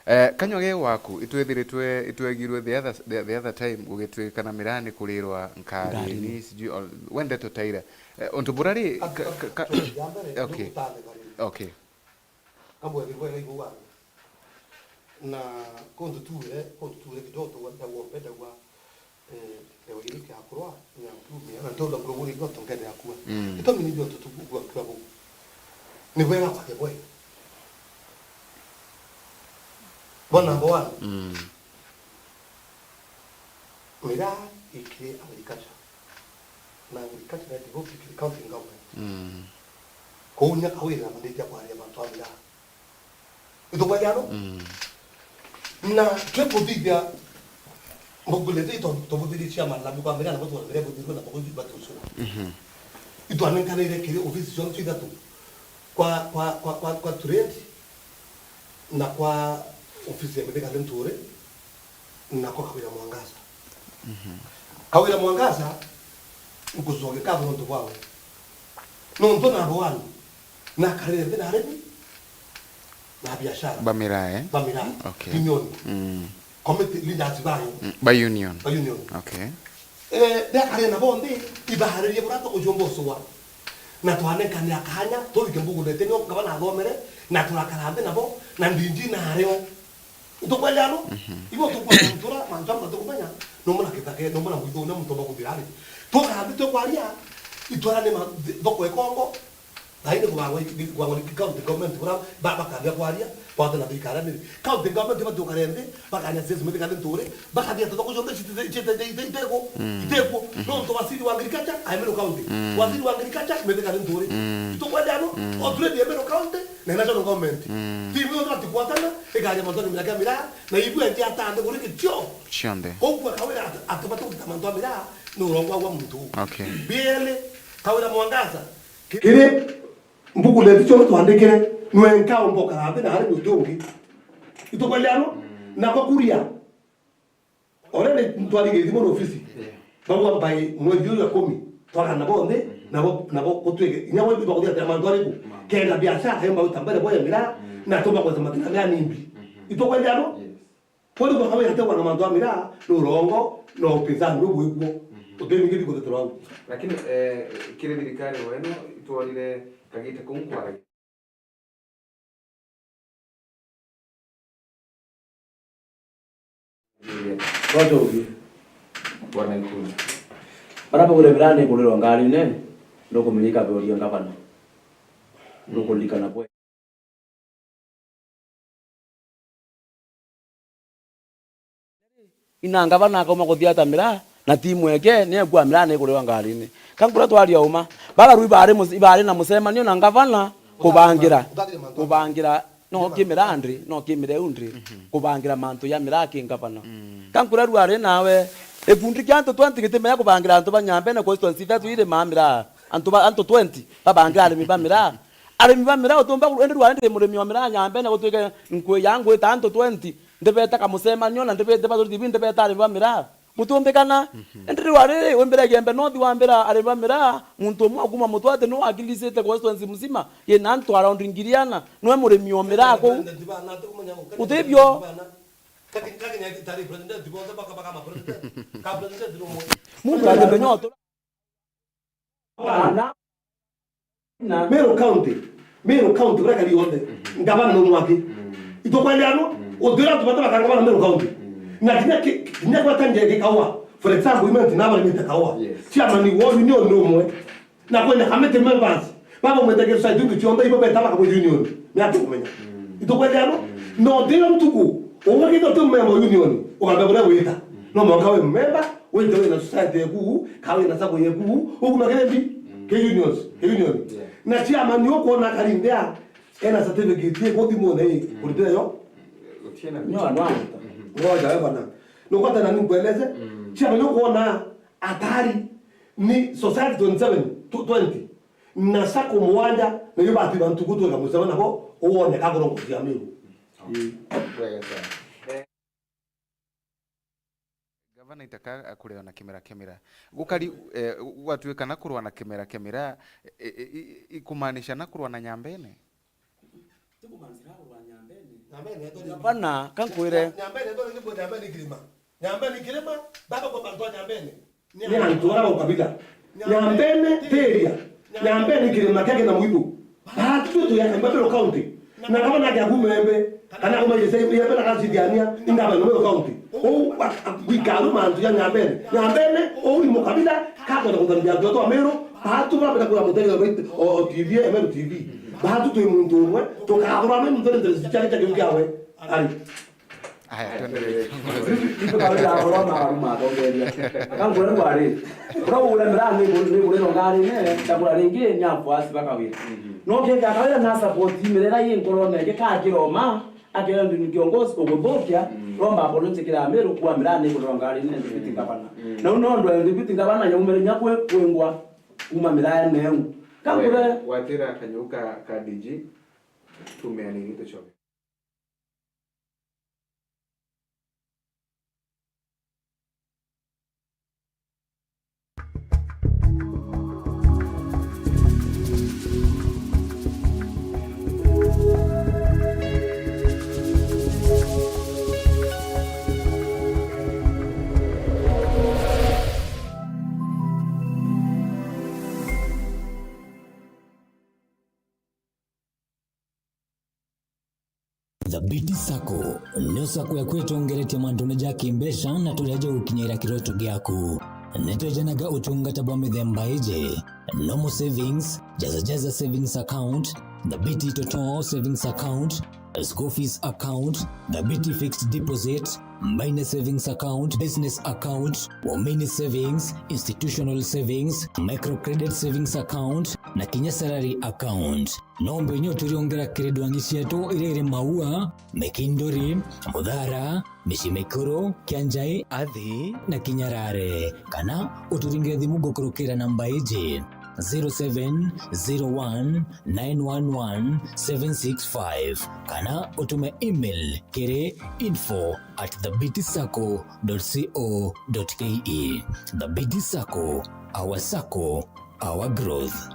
Eh, kanywa ge gwaku, itwithiritwe, itwegirwe the other, the, the other time, gugitwika na miraa ni kurirwa nkarini, nkarini, sijui, o, we ndeto taira. Eh, untu burari, ka, ka, ka, ka, ya mbere, okay, ni gutane bariri. Okay. Kamwegirwe wega igua. Na kuntu tuure, kuntu tuure kidogo, ndagwa, ndagwa, Eh, leo hii kiakurwa, nyampumia, na ntonda kuruguri igoto ngene yakua. Mm. Gitumi ni ndio tutugua kwa bu. Ni bwega kwa bwe. Bwa number one. Mm. Miraa ikiri agriculture. Na agriculture na develop ikiri county government. Mm. Kuu nya kawira na mandate ya kwaria mantu a miraa. Itugwete ano? Mm. Na twikuthithia mbugulete ito tubuthirie cia malabu kwa miraa na butwa miraa buthirwe na bukuthi batucua. Mhm. Itwanenkanire kiri ofisi cionthe ithatu. Kwa, kwa, kwa, kwa, kwa Tureti, na kwa ofisi ya Mithika Linturi, na kwa Kawira Mwangaza. Mhm. Kawira Mwangaza, nkucokia nkatho nontu bwawe. Nontu nabo wanu, nakarire nthi na arimi na biashara. Ba miraa, eh? Ba miraa. Okay. Union. Mm. Committee leaders bayo. Mm, ba union. Ba union. Okay. Eh, ndakarire nabo nthi, ibaaririe buria tukucumba ucua. Na twanenkanira kanya, tuthike mbugulete nio ngavana athomere, na turakara nthi nabo, na ndinji na ario. Itukwenda ano? Mhm. Ibo tukwenda gutura mantu amwe tukumenya, no muna kithake, no muna mwithu, no muntu omba kuthira ari. Tukathi tukwaria, itwara ni ma-, thi-, thoko ikongo, na indi kubangwa, kubangwa ni county government, kura ba-, bakambia kwaria, kwata na thirikari ni. County government ibati ukare nthi, bakanya sisi mithika ni nturi, bakathia thoko cionthe citi-, citi-, citi-, citi-, itekuo, mm, itekuo. Mhm. No ntu waziri wa agriculture, aemere county. Mm. Waziri wa agriculture, mithika ni nturi. Mm. Itukwenda ano? Mm. O three emere county, na national government. Mm. Timu yonthe batikwatana, ikaria mantu ni miraa kia miraa, na ibue nthi atande kuri gitio. Cionthe. Koguo Kawira at-, atibati gutita mantu a miraa, ni urongo wa muntu. Okay. Biele, Kawira Mwangaza. Ki-, kiri mbuguleti cionthe twandikire, nwenka umba ukara nthi na ari muntu ungi. Itukwenda ano? Mm. Nako kuria. Already ntwaririe ithimo na ofisi. Yeah. Bauga by mweri uyu wa kumi, twakana bonthe, mhm, nabo, nabo gutwike. Inya wewe twakuthia ati mantu ariku. Mama. Kenda biashara, ayo mauta mbere boya miraa, mm, na tuma kweza mathina mea nimbi. Mhm. Itukwenda ano? Yes. Kweli kwa kawira tegwa na mantu a miraa, ni urongo, na upinzani, ni bwikuo. Mhm. Utemi ngithi kutheterwa au. Lakini, eh, kiri thirikari weno, itwonire kagite kuu nkwari. Twacokie. Bwana Ikulu. Bara bagure miraa ni ikurirwa ngarine, nukumenya ikabeoria ngavana. Nukuririkana bwe. Ina ngavana akauma kuthiata miraa, na timu eke, ni ekua miraa ni ikurirwa ngarine. Ka nkuria twaria uma. Bara ruu ibari mus-, ibari na mucemanio na ngavana kubangira, kubangira No kimira ndri, no kimire u ndri, kubangira mantu ya miraa ki ngavana. Ka nkurarua ari nawe, gikundi kia antu twenty gitimenya kubangira antu ba Nyambene constituency itatu iri ma miraa. Antu ba, antu twenty babangira arimi ba miraa. Arimi ba miraa utumba kuru, indi rwari ndiri murimi wa miraa Nyambene gutwike nkwi ya ngwita antu twenty, ndibeta kamucemanio na ndibeta ba T V, ndibeta arimi ba miraa. Gutumbikana. Indi riu ariri, wimbira Igembe North wambira arimi ba miraa, muntu umwe akuma Mutwati niwe akilisite constituency mzima, yina antu around ngiri ana, niwe murimi o miraa kuu. Utibio. Muntu atimenya utura. Meru County, Meru County, kuria kari yonthe, ngavana no mwaki. Itukwendea no, utwira antu bata bakanga bana Meru County. Na kinya ki-, kinya kwa tanje ki kawa, for example, imenti na bari mita kawa. Yes. Chairman wa union no mwe. Na kwenda committee members, baba umete ki society ndu chonda ibo beta baka union. Ni atu kumenya. Itukwendea no, no tiro ntuku, uwe kitu tu member union, ukambe bure wita. No mwaka we member, wite wina society yeku, ka wina sacco yeku, ukuma kire mbi, ke unions, ke union. Yeah. Na chairman ukwona kari ndia, ena certificate ye kuthi mone i, kurite yo. Utina. Nyo, no, no. Ngoja we bana. Nukwata na nikueleze. Chairman ukwona atari ni society twenty-seven, tw-, twenty. Na sacco mwanja, na yo bati bantu kutweka musema nabo, uone ka kurongo cia Meru. Wega sana. Gavana itaka akurwa na kimera kimera. Gukari, eh, gwatuika na kurwa na kimera kimera, eh, eh, i-, i-, ikumaanisha na kurwa na Nyambene? Ti kumaanisha na kurwa Nyambene. Nyambene ethwa ni Gavana, ka nkwire. Nyambene ethwa ni Nyambene kirima. Nyambene kirima, baba kwa bantu a Nyambene. Ni antu ara ukabila. Nyambene tiria. Nyambene kirima kia kina mwitu. Baatu tu tuyaka Meru County. Na kama na kia kumembe, kana kuma ile sehemu ya na kazi diania, inga ba Meru County. O, a, a, gwikaru mantu ya Nyambene. Nyambene, o, ni mukabila, ka kwenda kuthambia antu a Meru, baatu ba benda kura mutega o, o, T V, Meru T V. Baatu tu muntu umwe, tukagura Meru ntore ntore zichake chake kiawe. Ari. Aya, tuendelee. Itu kabira akoro na aruma atongeria. Kangura ni kwari. Ura ura mira ni ni ure no ngari ne, tabura ringi ni afuasi bakawira. No ke ka kawira na support mirera yi nkoro ne ke ka kiroma, akera ndu ni kiongozi uguthukia, romba apology kira Meru kwa mira ni ure no ngari ne ndipiti ngavana. Na uno ndo ndipiti ngavana ya umere nyakwe kwengwa kuma mira ne. Kangura watira kanyuka ka D G, tumea ni nito chobe. Thabiti Sacco nio sacco ya kwitongeretia mantune ja kimbeca na turia ja gukinyira kiroto giaku. Nitwejanaga utungata bwa mithemba iji: normal savings, jaza jaza savings account, Thabiti Toto savings account, school fees account, Thabiti fixed deposit, Mbaine savings account, business account, Waumini savings, institutional savings, micro credit savings account, na kinya salary account. No mbenye uturiongera kiri ndwangi cietu iria iri Maua, Mikinduri, Muthara, Micii Mikuru, Kianjai, Athi na Kinyarare. Kana uturingire thimu gukurukira namba iji, zero seven zero one nine one one seven six five, kana utume email kiri info at thabiti sacco dot co dot ke. Thabiti Sacco, our sacco, our growth.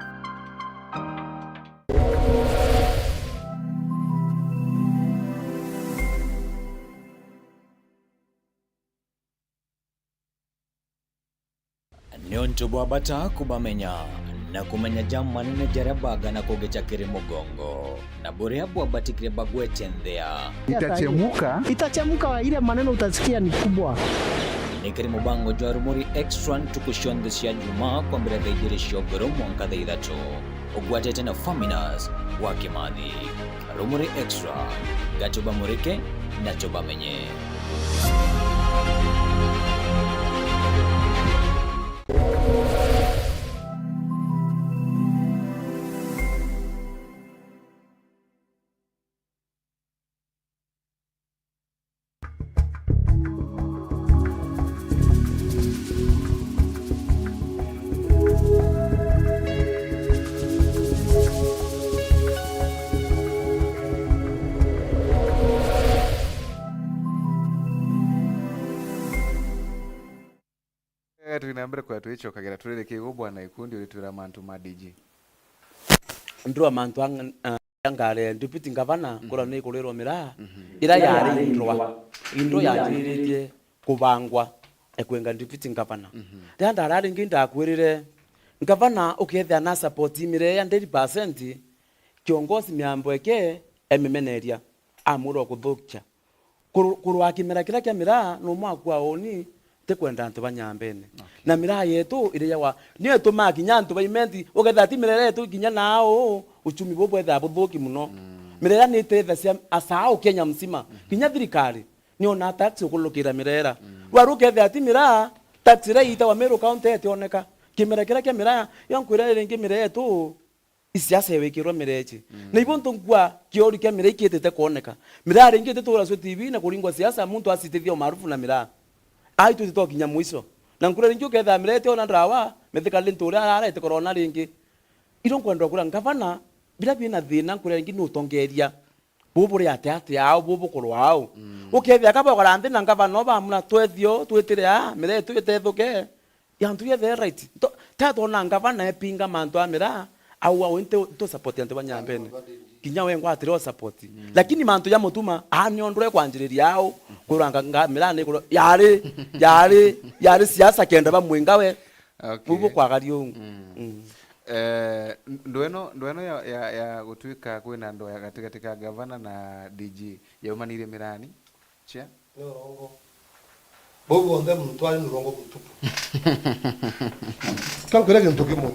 Niuntu bwa bata kubamenya, na kumenya ja manene jaria bagana kugicha kiri mugongo, na buria bwabatikire bagwete nthia. Itachemuka. Itachemuka, ile maneno utasikia ni kubwa. Ni kiri mubango jwa Rumuri Extra ntuku cionthe cia Jumaa, kwambira thaa ijiri cia uguru mwanka thaa ithatu, ugwatite na Faminas wa Kimathi. Rumuri Extra, gatu bamurike na tubamenye. Mbere kwa twicokagira turiri kigu bwana Ikundi uritwira mantu ma D G. Ndua mantu ang- ah, angare deputy governor, mhm, kura ni kurirwa miraa, mhm, ira yari indwa, indwa yanjiritie kubangwa ya kwenga deputy governor. Mhm. Riria ndara ringi ndakwirire, governor ukethia na support miraa ya hundred percent, kiongozi miambo eke emimeneria, amwira kuthukia. Kuru- kurwa kimera kiria kia miraa, no mwakua uni, ntikwenda antu ba Nyambene. Okay. Na miraa yetu iri yawa, niyo itumaa kinya antu ba Imenti, ukethira ti miraa yetu kinya nao, uchumi bu bwethaa buthuki muno. Mm. Miraa ni itethacia asaau Kenya mzima, mhm, kinya thirikari, niona tax ukulukira miraa. Mm. Rwaru ukethira ti miraa, tax iria iitawa Meru County itioneka. Kimera kiria kia miraa, yo nkwira ringi miraa yetu, isiasa iwikirwe miraa ici. Mm. Na ibo ntu nkua kiori kia miraa ikitite kwoneka. Miraa ringi itituracio T V na kuringwa siasa, muntu acitithia umaarufu na miraa. Ai twitite kinya mwisho. Na nkura ringi ukethira miraa itiona ndawa, methikali ntu uria arara itikorona ringi. Iro nkwenda kura ngavana, biria bina thina nkura ringi ni utongeria. Bubu buri ati ati ao, bubu bukurwa ao. Mm. Ukethia ka bogora nthi na ngavana obamuna twethio, twitire a, miraa itu itethuke. Yantu yethe right. To, ta twona ngavana epinga mantu a miraa, au au nti, nti support antu ba Nyambene. Kinya we ngwatire o support. Mm. Lakini mantu ya mutuma, a ni ondu ekwanjiriria au, kuranga nga, miraa ni kurwa, yari, yari, yari siasa kenda bamwinga we. Okay. Bubu kwagaria uu. Mm. Mm. Eh, ndweno, ndweno ya, ya, ya gutuika kwina ndoa ya gatigati ka gavana na D G yaumanirie mirani? Chia? Ni urongo. Bau bonthe muntu ari ni urongo butuku. Kankwira gintu kimwe.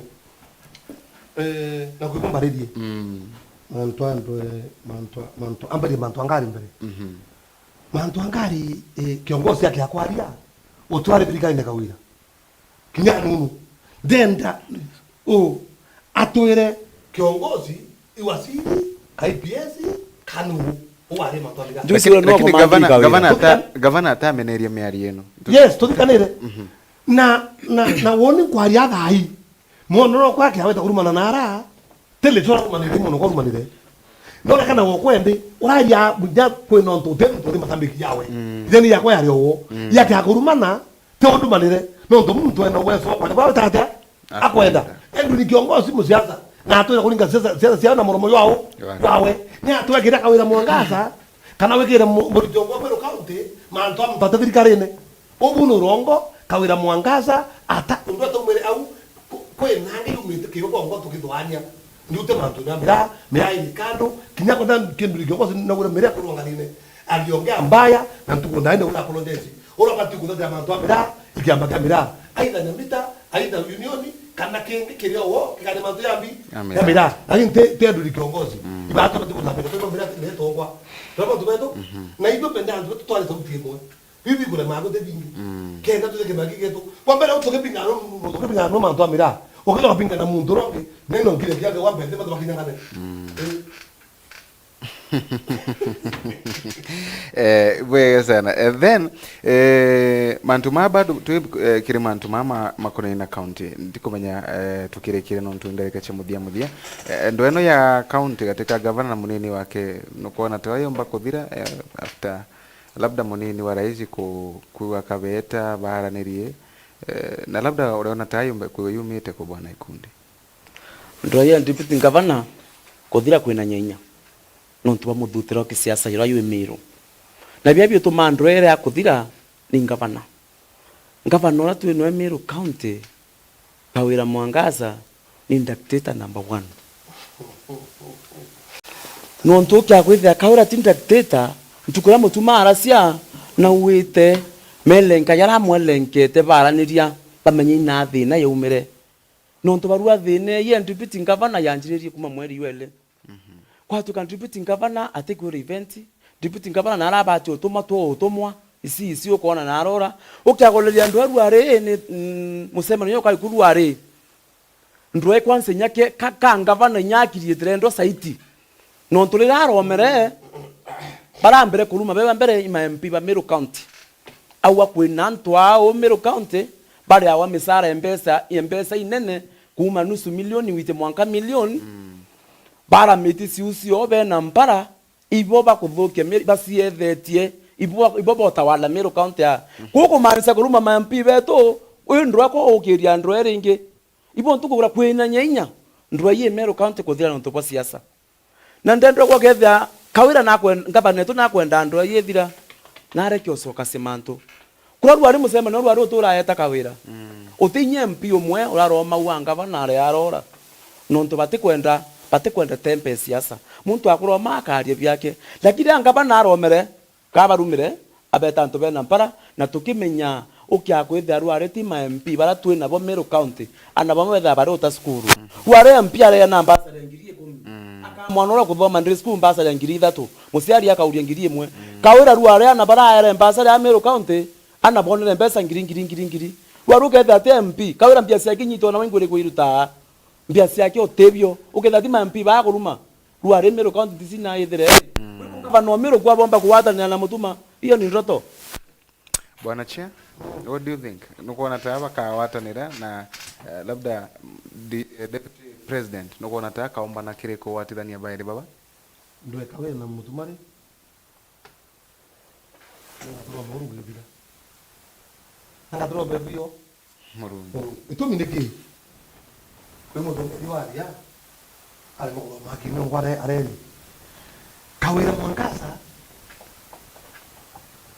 Eh, na kwigua mbaririe. Mm. Mantu a ndwe, mantu a, mantu, ambarie mantu a ngari mbere. Mhm. Mantu a ngari, eh, kiongozi ake akwaria, utware thirikari ni Kawira. Kinya nunu. Ndenda u atwire kiongozi, iwaziri, ka I P S, ka nuu. Uwari mantu a thirikari. Lakini, lakini gavana, gavana ata-, gavana atamenerie miario ino. Yes, tuthikanire. Mhm. Na, na, na woni nkwaria thaa ii. Mwono no kwake aweta kurumana na ara, tele twa kurumanire mono kwa rumanire. No kana wo kwendi, uraria munya kwina untu utenu turi matambiki yawe. Mm. Itheni yakwa yari owo. Mm. Yake akurumana, ti undu manire. Nontu muntu ena uwezo wa kwenda. Baba tata, akwenda. Akwenda. Endu ni kiongozi musiasa. Na atwira kuringa siasa, siasa ciao na muromo jwao. Jwao. Jwawe. Ni atwekire Kawira Mwangaza, kana wikire mu-, muruti wa Meru County, mantu a muntu ate thirikarine. Ubu ni urongo, Kawira Mwangaza, ata, undu ataumire au, ku-, kwi nangi yumite kiugo ngo tukithwania. Ndiute mantu na miraa, miraa iri kando, kinya kwenda kindu kiongozi na gure miraa kurwa ngarine. Aliongea mbaya, na ntuku ndaende ura apologize. Ura bati kuthathira mantu a miraa, ikiamba kia miraa. Aitha Nyamita, aitha unioni, kana kingi kiria wo, kikari mantu ya mbi, ya miraa. Ya miraa. Lakini te, te nduri kiongozi. Mm. Ibatu bati kuthambira, tendo miraa, miraa tongwa. Tendo tu betu, mhm, na ithu bende antu betu twari sauti imwe. Bibi kule mago te bingi. Mm. Kenda tuthike magi getu. Kwa mbere utuke bingano, utuke bingano mantu a miraa. Ukenda kupinga na muntu rongi, neno ngire kiage wa mbere, matu bakinyangane. Mm. Eh. Eh, bwega sana. Eh, then, eh, mantu maa bado twi, eh, kiri mantu maa ma, makonainie na county. Ndikumenya, eh, tukirikire nontu ndarika cia muthia muthia. Eh, ndo eno ya county katika gavana na munini wake, nukwona ta yomba kuthira, eh, after labda munini wa rais ku-, kuigwa kabeta baaranirie, eh, na labda uriona ta yumbe-, ku-, yumite ku bwana Ikundi? Ndwaya deputy governor kuthira kwina nyainya nontu bwa muthutira wa kisiasa jura jwi Meru. Na bia biutuma ndwere ya kuthira ni governor. Governor uria twi nawe Meru County, Kawira Mwangaza ni dictator number one. Nontu ukia kwithia Kawira ti dictator, ntuku iria Mutuma aracia, na uite melenka jaria amwelenkete baaraniria, bamenye ina thina yaumire. Nontu barua thina ii ya deputy governor yanjiririe kuma mweri jwa iri. Mhm. Kwatuka deputy governor atikwira event, deputy governor na arabati utumwa tu utumwa, isi, isi ukoona na arora. Ukiagoreria andu aru ari ni, mm, mucemanio ukai kuru ari. Ndwe kwanza inya ke, ka, ka governor inya akiriitire ndo saiti. Nontu riria aromere, barambere kuruma beba mbere i ma M P ba Meru County. Au akwina antu ao Meru County, bariawa misara ya mbeca, ya mbeca inene, kuuma nusu milioni wite mwanka milioni. Mm. Baramiti ciu cio bena mpara, ibo bakuthukia Meru, baciethetie, ibo, ibo botawala Meru County ya. Mm. Kuu kumaanisha kuruma ma M P betu, Uyu ndwakwa ukiria ndwa iri ingi. Ibo ntuku kura kwinanya inya ndwa yi Meru County kuthira nontu bwa siasa. Na ndendwa gwakethia Kawira nakwen-, ngavana wetu nakwenda ndwa yithira, nareke ucoka Simantu. Kura rwari mucemanio rwari uturaeta Kawira. Mm. Uti inya M P umwe uraroma wa ngavana ari arora. Nontu batikwenda, batikwenda tempe siasa. Muntu akuroma akaria biake. Lakini ria ngavana aromere, kabarumire, abeta antu bena mpara, na tukimenya ukia kwithia rwari ti ma M P bara twi nabo Meru County, ana bamwe bethaa bari uta cukuru. Rwari M P areana mbasari ya ngiri ikumi. Mm. Akamwana uria kuthoma ndiri cukuru mbasari ya ngiri ithatu. Muciari akauria ngiri imwe. Mm. Kawira rwari ana baraere mbasari ya Meru County, ana bonere mbeca ngiri, ngiri, ngiri, ngiri. Rwari ukethia ati M P, Kawira mbia ciake inyitwa na wainguri kwiruta. Mbia ciake utibio, ukethia ti ma M P bakuruma. Rwari Meru County ticina ithire. Mm. Gavana wa Meru kwa bomba kugwatanira na Mutuma. Hiyo ni ndoto. Bwana Chair, what do you think? Nukwona ta bakagwatanira na, eh, labda di-, eh, Deputy President, nukwona ta akaombana kiri kugwatithania bairi baba? Ndweka we na Mutuma ri? Ngaturomba uru gwithira. Ngaturomba bio. Murungi. Murungi. Itumi ni ki? Kwi muthomeri wa aria, ari muthoma akimengwa are-, areri. Kawira Mwangaza,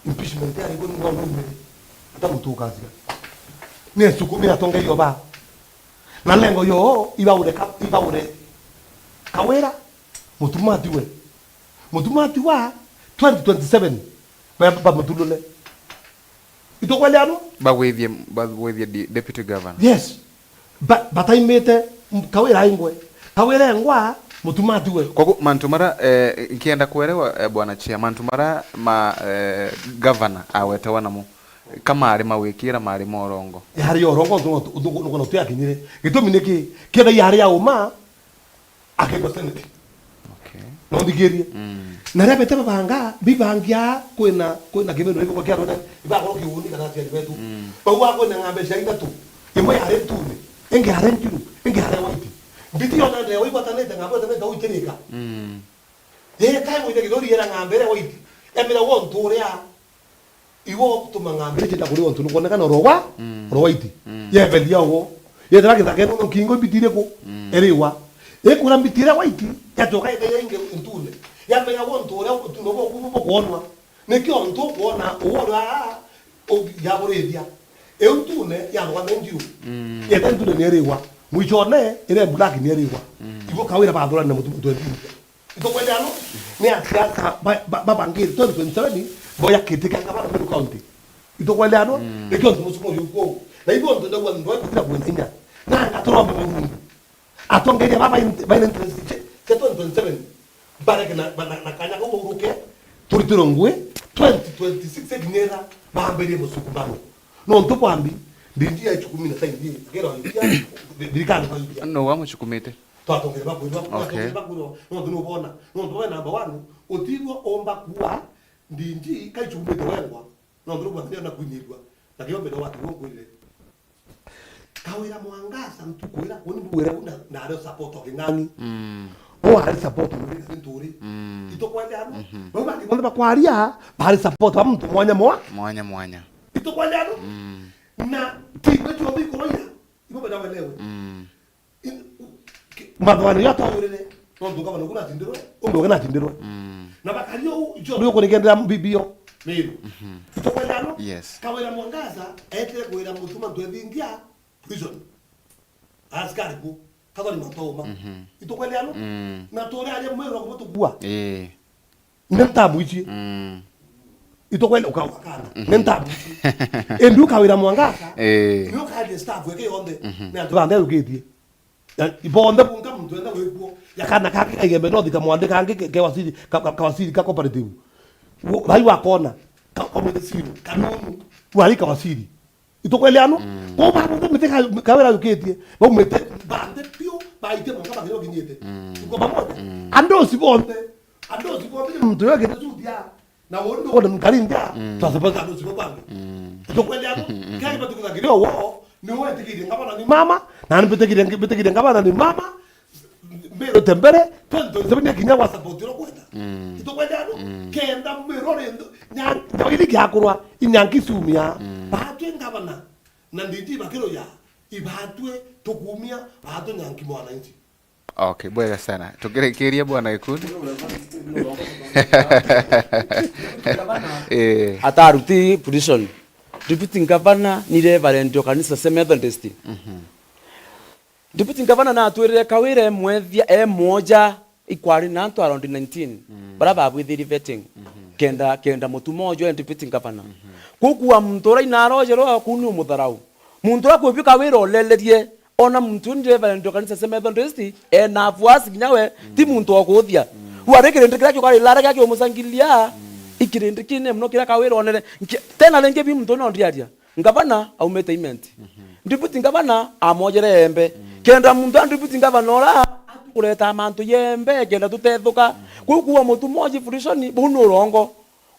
impeachment yari kuni ngwa mumiri. Ata mutu ukasiga. Ni sukumira tonge yo ba. Na lengo yo, ibaure ka-, ibaure. Kawira, Mutuma atiwe. Mutuma atiwa twenty twenty-seven. Ba, ba, bamutulule. Itukweleanwa? Bagwithie, bagwithie di-, deputy governor. Yes. Ba-, bataimite m-, Kawira aingwe. Kawira engwa, Mutuma atiwe. Kogu mantu mara, eh, nkienda kwerewa, eh, Bwana Chair, mantu mara ma, eh, governor awetewa namo, kamari mawikira mari morongo. Yari orongo, ntugo, ntugo, ntugo, ntugo tuyakinyire. Gitumi niki? Kenda yari ya uma, akegwa Senate. Okay. Na uthikirie. Mm. Na ria bete babanga, bibangia kwina, kwina kibendo giko kia rona, ibakoro kiuni kana aciari betu. Mm. Bau akwina ng'ambe cia ithatu. Imwe yari ntune, ingi yari njiru, ingi yari white. Mbiti yona ndio igwatanite ng'ambe, igwatanite uitirika. Mm. Ye kai mwite githori yera ng'ambe ira white. Emira wontu uria Iwe utuma ng'ambe iria cienda kuria untu nukwonekana urogwa, mm, urogwa iti. Mm. Yeberia ugo. Yethira githaka ino nkingo mbiti iriku? Mm. Iriwa. Ikura mbiti iria waiti, yacoka ikaia ingi ntune. Yamenya untu uria utune ubu kubu bukwonwa. Nikio untu ukwona uria u-, yaburithia. Iu ntune yathoga ni njiru. Mm. Yeta ntune ni iriwa. Mwichone, iria black ni iriwa. Mm. Ibo Kawira bathurana na mutu, mutu ethithia. Itukweleanwa? Ni asiasa ba-, ba-, babangire twenty twenty-seven, boya kiti kia ngavana Meru County. Itukweleanwa? Mm. Nikio ntu musumo yu kuu. Na ibo ntu ndagwa ndo kutira kwenda inya. Na ngaturomba Murungu. Atongeria baba in-, ba interest che, che twenty twenty-seven. Bareke na, na, na kanya kau uruke. Turitirwe ngui, twenty twenty-six ikinyira, bambirie musukumano. Nontu bwambi, ndinji ya ichukumi na saindi, akera yukia, thirikari kwa yukia. No, wamuchukumite. Twatongere bakwirwa, okay, twatongere bakwirwa, nontu nubona, nontu we number one, utigwa umba kuwa ndinji kaichumite wengwa, nontu nubona ndio nakunyirwa, na kio mbere watu nkwirire. Kawira Mwangaza ntukwira, uni mbwire una, na ario support of King'ang'i. Mm. O ari support muri kasi nturi. Mm. Itukwende ano? Mhm. Bau bangi bonthe bakwaria, bari support ba muntu mwanya mwa. Mwanya mwanya. Itukwende ano? Mm. Na ti kwetu obi kuroira. Ibo benda welewe. Mm. In-, u-, ki-, mathwani ya twayurire, nontu ngavana ugu natindirwe, umbe uge natindirwe. Mm. Na bakari u, icio ndio kunigendera mbibio. Miru. Mhm. Tukwenda no? Yes. Kawira Mwangaza, etire kwira mutuma ntwethingia prison. Askari ku, kathoni matoma. Mhm. Itukwenda no? Mm. Na tore aria mwiro kubutukua. Eh. Ni ntamu ici. Mm. Itukwenda ukawa kana. Mhm. Ni ntamu ici. Indi ukawira Mwangaza. Eh. Ni ukaria staff eke yonthe. Mhm. Ni antu banthe ukitie. Na bonthe bunka muntu enda gwikwo. Ya kana kake kaigembe no thika mwandika angi ke, ke wasiri, ka, ka, ka wasiri ka cooperative. Wo, rai wakona. Ka, ka mwende simu. Kanunu. Wari ka wasiri. Itukweleanwa? Mm. Kwa babu mite ka-, Kawira yukitie. Baumite bande pio, baitie mwanka bakiro kinyite. Mm. Tuko pamoja. Mm. Andu ucio bonthe. Andu ucio bonthe ni muntu yo kete sutia. Na undi ukwenda nkari ndia, mm, twasapota andu ucio bangi. Mm. Itukweleanwa? Mm, mm, mm. Kari batu kuthakiria wo, ni wetikirie ngabana ni mama, na ni mbitikirie, mbitikirie ngabana ni mama. Mbirute mbere, twenty twenty-seven ni kinya wa support ro kwenda. Mm. Itukweleanwa? Mm. Kenda mbiro ri ndo, nya, nya ili kiakurwa, inyangi ciumia. Mm. Batwi ngabana. Na D G bakiruya, ibatue tukumia, batu nyanki mwananchi. Okay, bwega sana. Tukirikiria, Bwana Gikundi. Eh. Ataruti prison. Deputy Governor ni Reverend o kanisa cia Methodist. Deputy Governor natwirire Kawira emwethia, emwoja, ikwari na antu around nineteen, bara babwithirie vetting. Kenda, kenda Mutuma ojo e Deputy Governor. Kuu kua muntu uria inarojerwa kuu ni umutharau. Muntu uria kwibio Kawira olelerie, ona muntu ni Reverend o kanisa cia Methodist, ena afuasi kinya we, ti muntu okuthia. Rwari kirindi kiria kiukari lara kia kiumucangiria, ikirindi kinene muno kiria Kawira onere. Nki-, tena ringi bi muntu no ndiaria. Ngavana aumite Imenti. Deputy Governor amwojere Embe. Kenda muntu a Deputy Governor ura atu kureta mantu yembe kenda tutethuka. Kuu kuwa Mutuma oji prison, buu ni urongo.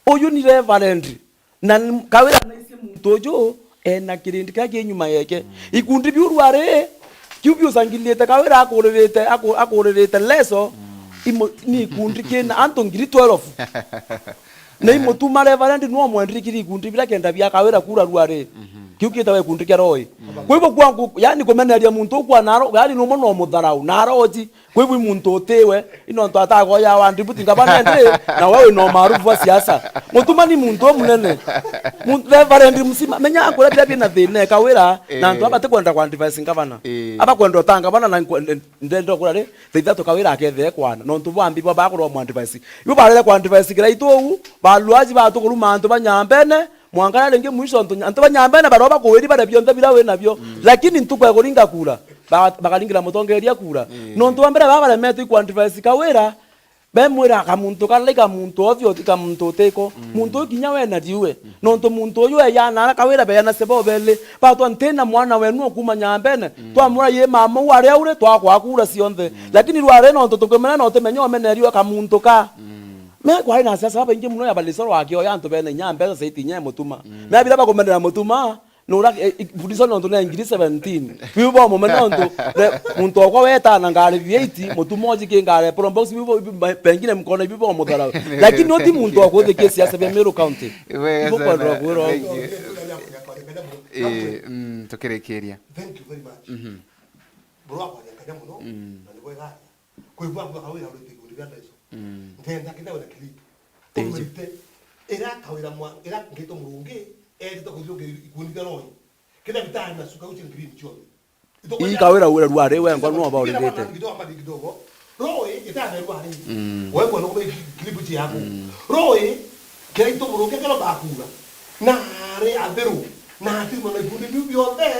Uyu ni Reverend. Na n-, Kawira naisie muntu uju ena kirindi kiria ki nyuma yeke. Ikundi biu rwari, kiu biucangilite Kawira akuririte, aku-, akuririte leso, imo-, ni ikundi kina antu ngiri twelve. Na imutuma Reverend no mwendiri kiri ikundi biria kenda bia Kawira kura rwari. Kiu kitawa ikundi kia roi. Kwa hivyo kwangu, yani kumeneria muntu ukwa naro, yani numwe no mutharau, na aroji. Kwa hivyo muntu utiwe, ino ntu atagoya wa Deputy Governor ndi, na we wina umaarufu wa siasa. Mutuma ni muntu umunene. Mu-, Reverend Musima, menya akura biria bina thina, Kawira, na antu aba tikwenda kwa advice Governor. Aba kwenda utanga bana na nkwe-, ndenda kura ri, thitha tu Kawira akethee kwana. Nontu bwambi bwa bakorwa mwa advice. Ibo barere kwa advice kiraitu uu, baluaji batukuruma antu ba Nyambene, mwanka na ringi mwisho antu, antu ba Nyambene baroba kuwiri baria bionthe bira wi nabio. Lakini ntuku ya kuringa kura, ba-, bakaringira mutongeria kura. Nontu wa mbere baba baremetwe ikwa advice Kawira, bemwira kamuntu kara ika muntu ovyo, ika muntu utiko. Muntu uyu kinya we na riue. Nontu muntu uyu eyana ara Kawira beyana sebo beli. Batwa ntina mwana wenu okuma Nyambene. Twamura yi mama u aria uri twakwa kura cionthe. Lakini rwari nontu tukimena no tumenye omeneriwe kamuntu ka. Me kwari na siasa babaingi muno ya balisoro akioya antu bene inya mbeca cia itinya ya Mutuma. Me abira bakumenera Mutuma, nura, eh, i-, prison nontu ne ngiri seventeen. Biu bomumena nontu, re-, muntu okwa wetana ngari V eight, Mutuma oji ki ngari Probox, biu bo-, biu ba-, pengine mkona biu bomutharau. Lakini no ti muntu okuthikia siasa bia Meru County. Ibo kwendwa kwirwa. Eh, mm, tukirikiria. Thank you very much. Bro, akwaria Nkaja muno, na ni bwega aria. Kwigua antu bakawira urite ikundi bia Daiso. Ntenda kinya wina clip. Thank you. Umirite, ira Kawira mwa, ira Ngito Murungi, etite kuthiukiria ikundi bia roi. Kinya bitari na suka uche green chon. Ii Kawira wira rwari wengwa no baurithite. Roi, itabe rwari. Wengwa no clip chi yaku. Roi, kira Ngito Murungi kero bakura. Na ari athiru. Na atimana ikundi biu bionthe,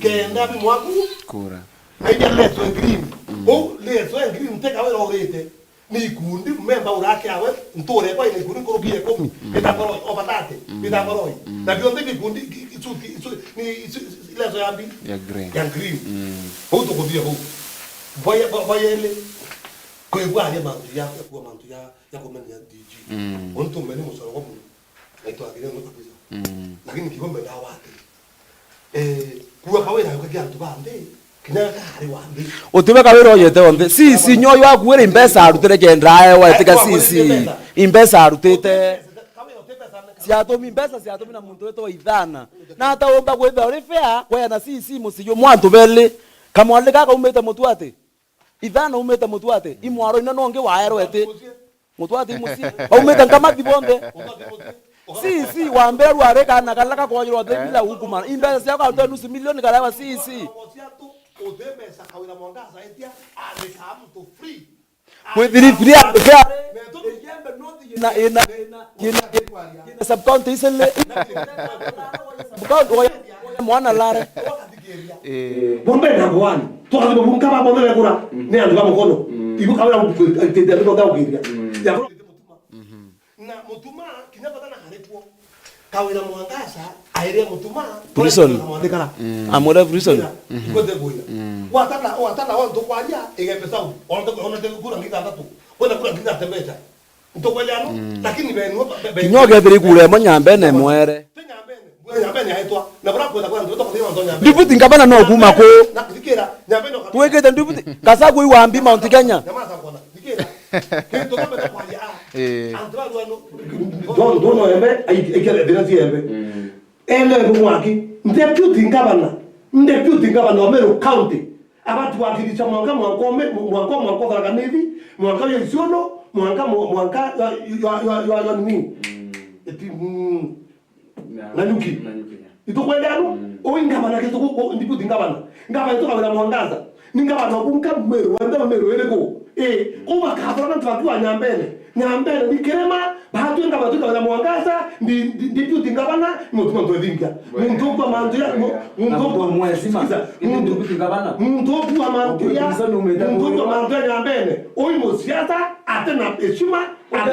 kenda bimwaku. Kura. Na inya leso e green. Kou leso e green te Kawira urite. Ni ikundi, memba urake awe, nture kwa ina ikundi nkuruki ya ikumi, itangoroi, over thirty, itangoroi. Na bionthe ni ikundi, i-, i-, isuti, isu-, ni isu-, isu-, leso ya mbi. Ya green. Ya green. Kou tukuthie kou. Bwa ye-, bwa, bwa yeli, kwigua aria mantu ya, ya kuwa mantu ya, ya kumenya D G. Untu meni mucoro kwa muntu. Naitwa akire muntu kabisa. Lakini kikombe ndawa ati. Eh, kuwa Kawira yuka kia antu ba nthi, kinya kaari wa nthi. Utiwe Kawira oyete o nthi. C C nyo yo akuire imbeca arutire kenda aewa etika C C. Imbeca arutite. Ciatumi, mbeca ciatumi na muntu wetwa Ithana. Na ataumba kwithira uri fair, kwaya na C C mucii jumwe antu beli. Kamwandika kaumite Mutwati. Ithana umite Mutwati, imwaro ina nongi waerwa eti. Mutwati mucii. Baumite Nkamathi bonthe. Si, si, wambira rwari kana kala kakwonjerwa thi bila hukuma. Imbeca ciakwa antu nusu milioni karewa si, si. Kwithiri free andika. Na ina, ina, ina sub county isele. Sub county, oya, oya, mwana lare. Eh, bombe na bwani. Twakathima bunka ba bombe bekura. Ni antu ba mukono. Ibu Kawira ku-, ku-, ku-, ku-, ku-, kugiria. Ya na Mutuma kinya bata na haretwo. Kawira Mwangaza aire Mutuma. Prison. Mwandikara. Amwira prison. Kwete gwira. Watana, watana wantu kwaria, igembe sau. Ona te, ona te kura ngitandatu. Kwenda kura ngitandatu mbeca. Ntukweleanu, lakini benu be-, be-, kinya ukethira ikura imwe Nyambene mwere. Ti Nyambene, mbwe Nyambene aitwa. Na bura kwenda kwa ndu to kwa ndu Nyambene. Deputy Ngavana no kuma ku. Na thikira, Nyambene ukatu. Twikite deputy Kasagwe iwambi Mount Kenya. Nyamaza kona. Thikira. Kintu kama na kwa ya. Eh. Antu ba rwano. Don, don no embe, ai, ai kele dira si embe. Ele ndo mwaki. Deputy Governor, Deputy Governor wa Meru County, abatu wakilisha mwanka, mwanka ome, mwanka, mwanka Tharaka Nithi, mwanka ya Isiolo, mwanka, mwanka ya, ya, ya, ya, ya nini? Mm. Eti, mm, Na, Nanyuki. Nanyuki, yeah. Itukwenda anu, mm, oi ngavana gitu, o, Deputy Governor. Ngavana itu kawira Mwangaza. Ni ngavana ubunka Meru, wenda Meru iriku? Eh, mm, ko bakathora na antu bakiwa Nyambene. Nyambene ni kirema, batwi ngavana tu kawira Mwangaza, ni, ni, Deputy Governor, ni mutuma ntwethingia. Muntu kwa mantu ya, mu-, muntu kwa mwesima. Sikiza, muntu, Deputy Governor. Muntu kwa mantu ya, muntu kwa mantu ya Nyambene. Oi musiasa, atena heshima, kwa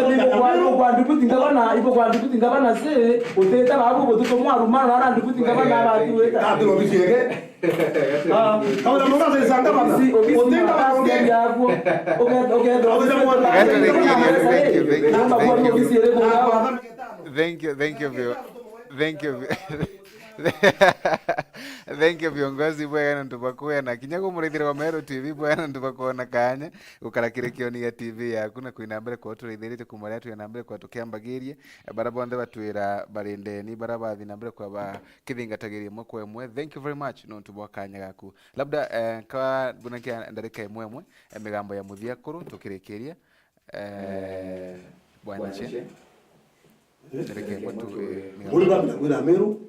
Deputy Governor, ibo kwa Deputy Governor se, uteta babu bututu mwaru mara ara Deputy Governor abatuweta. Ati obisi ege. Ah, kama na mwana sasa ngavana. Obisi, obisi. Uteka babu. Oke, oke. Thank you, thank you, thank you, thank you, thank you. Thank you, thank you, thank you. Thank you, viongozi, bwega nontu bwa kwena. Kinya kumurithira wa Meru T V, bwega nontu bwa kwona kanya gukara kiri kioni ya T V yaku na kwina mbere kwa uturithirie kuma riria twina mbere kwa tukiambagirie. Bara bonthe batwira bari ndeni, bara bathi na mbere kwa bakithingatagiria imwe kwa imwe. Thank you very much nontu bwa kanya gaku. Labda, eh, ka buna kia ndarika imwe imwe, eh, migambo ya muthia kuru tukirikiria. Eh, bwana Che. Ndarika imwe tu, eh, migambo. Muri bamira kwira Meru,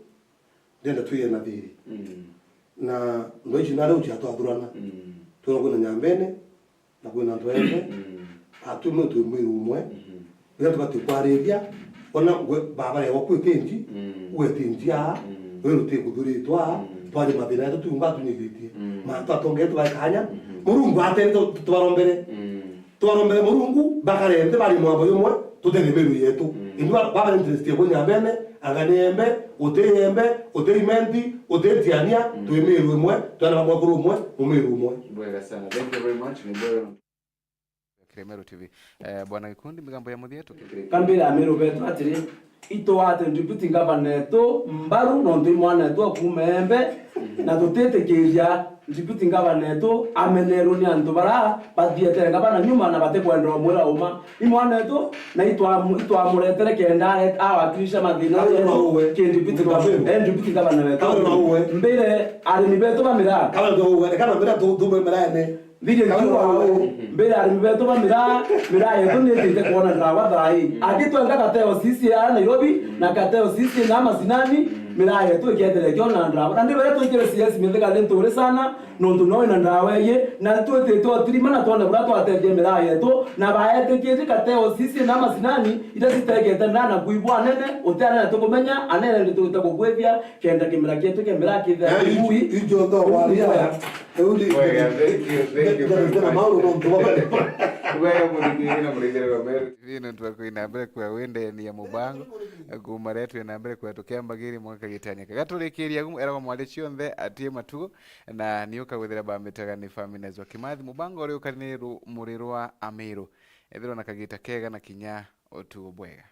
ndenda twire na thiri. Mm. Na ndo ici nare ucia twathurana. Mm. Twira kwina Nyambene, na kwina antu ende. Mm. Atwi mwe twi mwiri umwe. Mhm. Riria tubati kwariria, ona gwe baba yao kwitinji, mm, gwetinji aa, mm, weru ti kuthuritwa, mm, twari mathina yetu tiumba tunyithitie. Mm. Mantu atongete bai kanya, mhm, Murungu atende tu-, tu-, twarombere. Mm. Twarombere Murungu, bakare nthi bari mwambo jumwe, tutene miru yetu. Mm. Indi ba-, baba interest ya kunya mbene, anga ni embe, uti embe, uti imenti, uti tiania, mm, twi miru imwe, twana ba mwekuru umwe, mu miru umwe. Bwega sana. Thank you very much. Ni bwega. Kiri Meru T V. Eh, Bwana Gikundi, migambo ya muthia tukikirika. Kambira Meru betu atiri, itwate Deputy Governor etu mbaru, nontu i mwana etu akuuma Embe, na tutitikiria Deputy Governor etu amenerwe ni antu bara bathiete ngavana nyuma na batikwenda umwira uma. I mwana etu, na itwamu-, itwamuretere kenda are-, awakilisha mathina jetu ki Deputy Governor, eh, Deputy Governor wetu. Mbire arimi betu ba miraa. Kama ndo uwe, kama mbira tu, tu mbira ene. Thiri nkiuga uu, mbira arimi betu ba miraa, miraa yetu ni itite kwona ndawa thaai. Mm. Angi twenga kateo sisi ya Nairobi, mm, na kateo sisi na masinani, mm, miraa yetu ikethira ikiona ndawa. Na ndi baria twikire C S mithika ni nturi sana, nontu no ina ndawa iyi, na twitite utirima na twone buria twatethia miraa yetu, na baetikitie kateo sisi na masinani, iria citegete na na kuigua anene, uti anene tukumenya, anene ndi tugite kukwithia, kenda kimera kietu kia miraa kithira kibui. Ijo ndo waria. Wega, thank you, thank you very much. Wega, muthikiriria na murithiriro wa Meru T V, nontu bwa kwina mbere kwa wendenia mubango, kuma riria twina mbere kwa tukiambagiria mwanka gitania. Kaga turikiria agu, eragwa mwari cionthe atie matugo, na ni ukagwithira bambitaga ni Famines wa Kimathi, mubango uri ukari ni rumuri rwa Amiru. Ethirwa na kagita kega na kinya utugo bwega.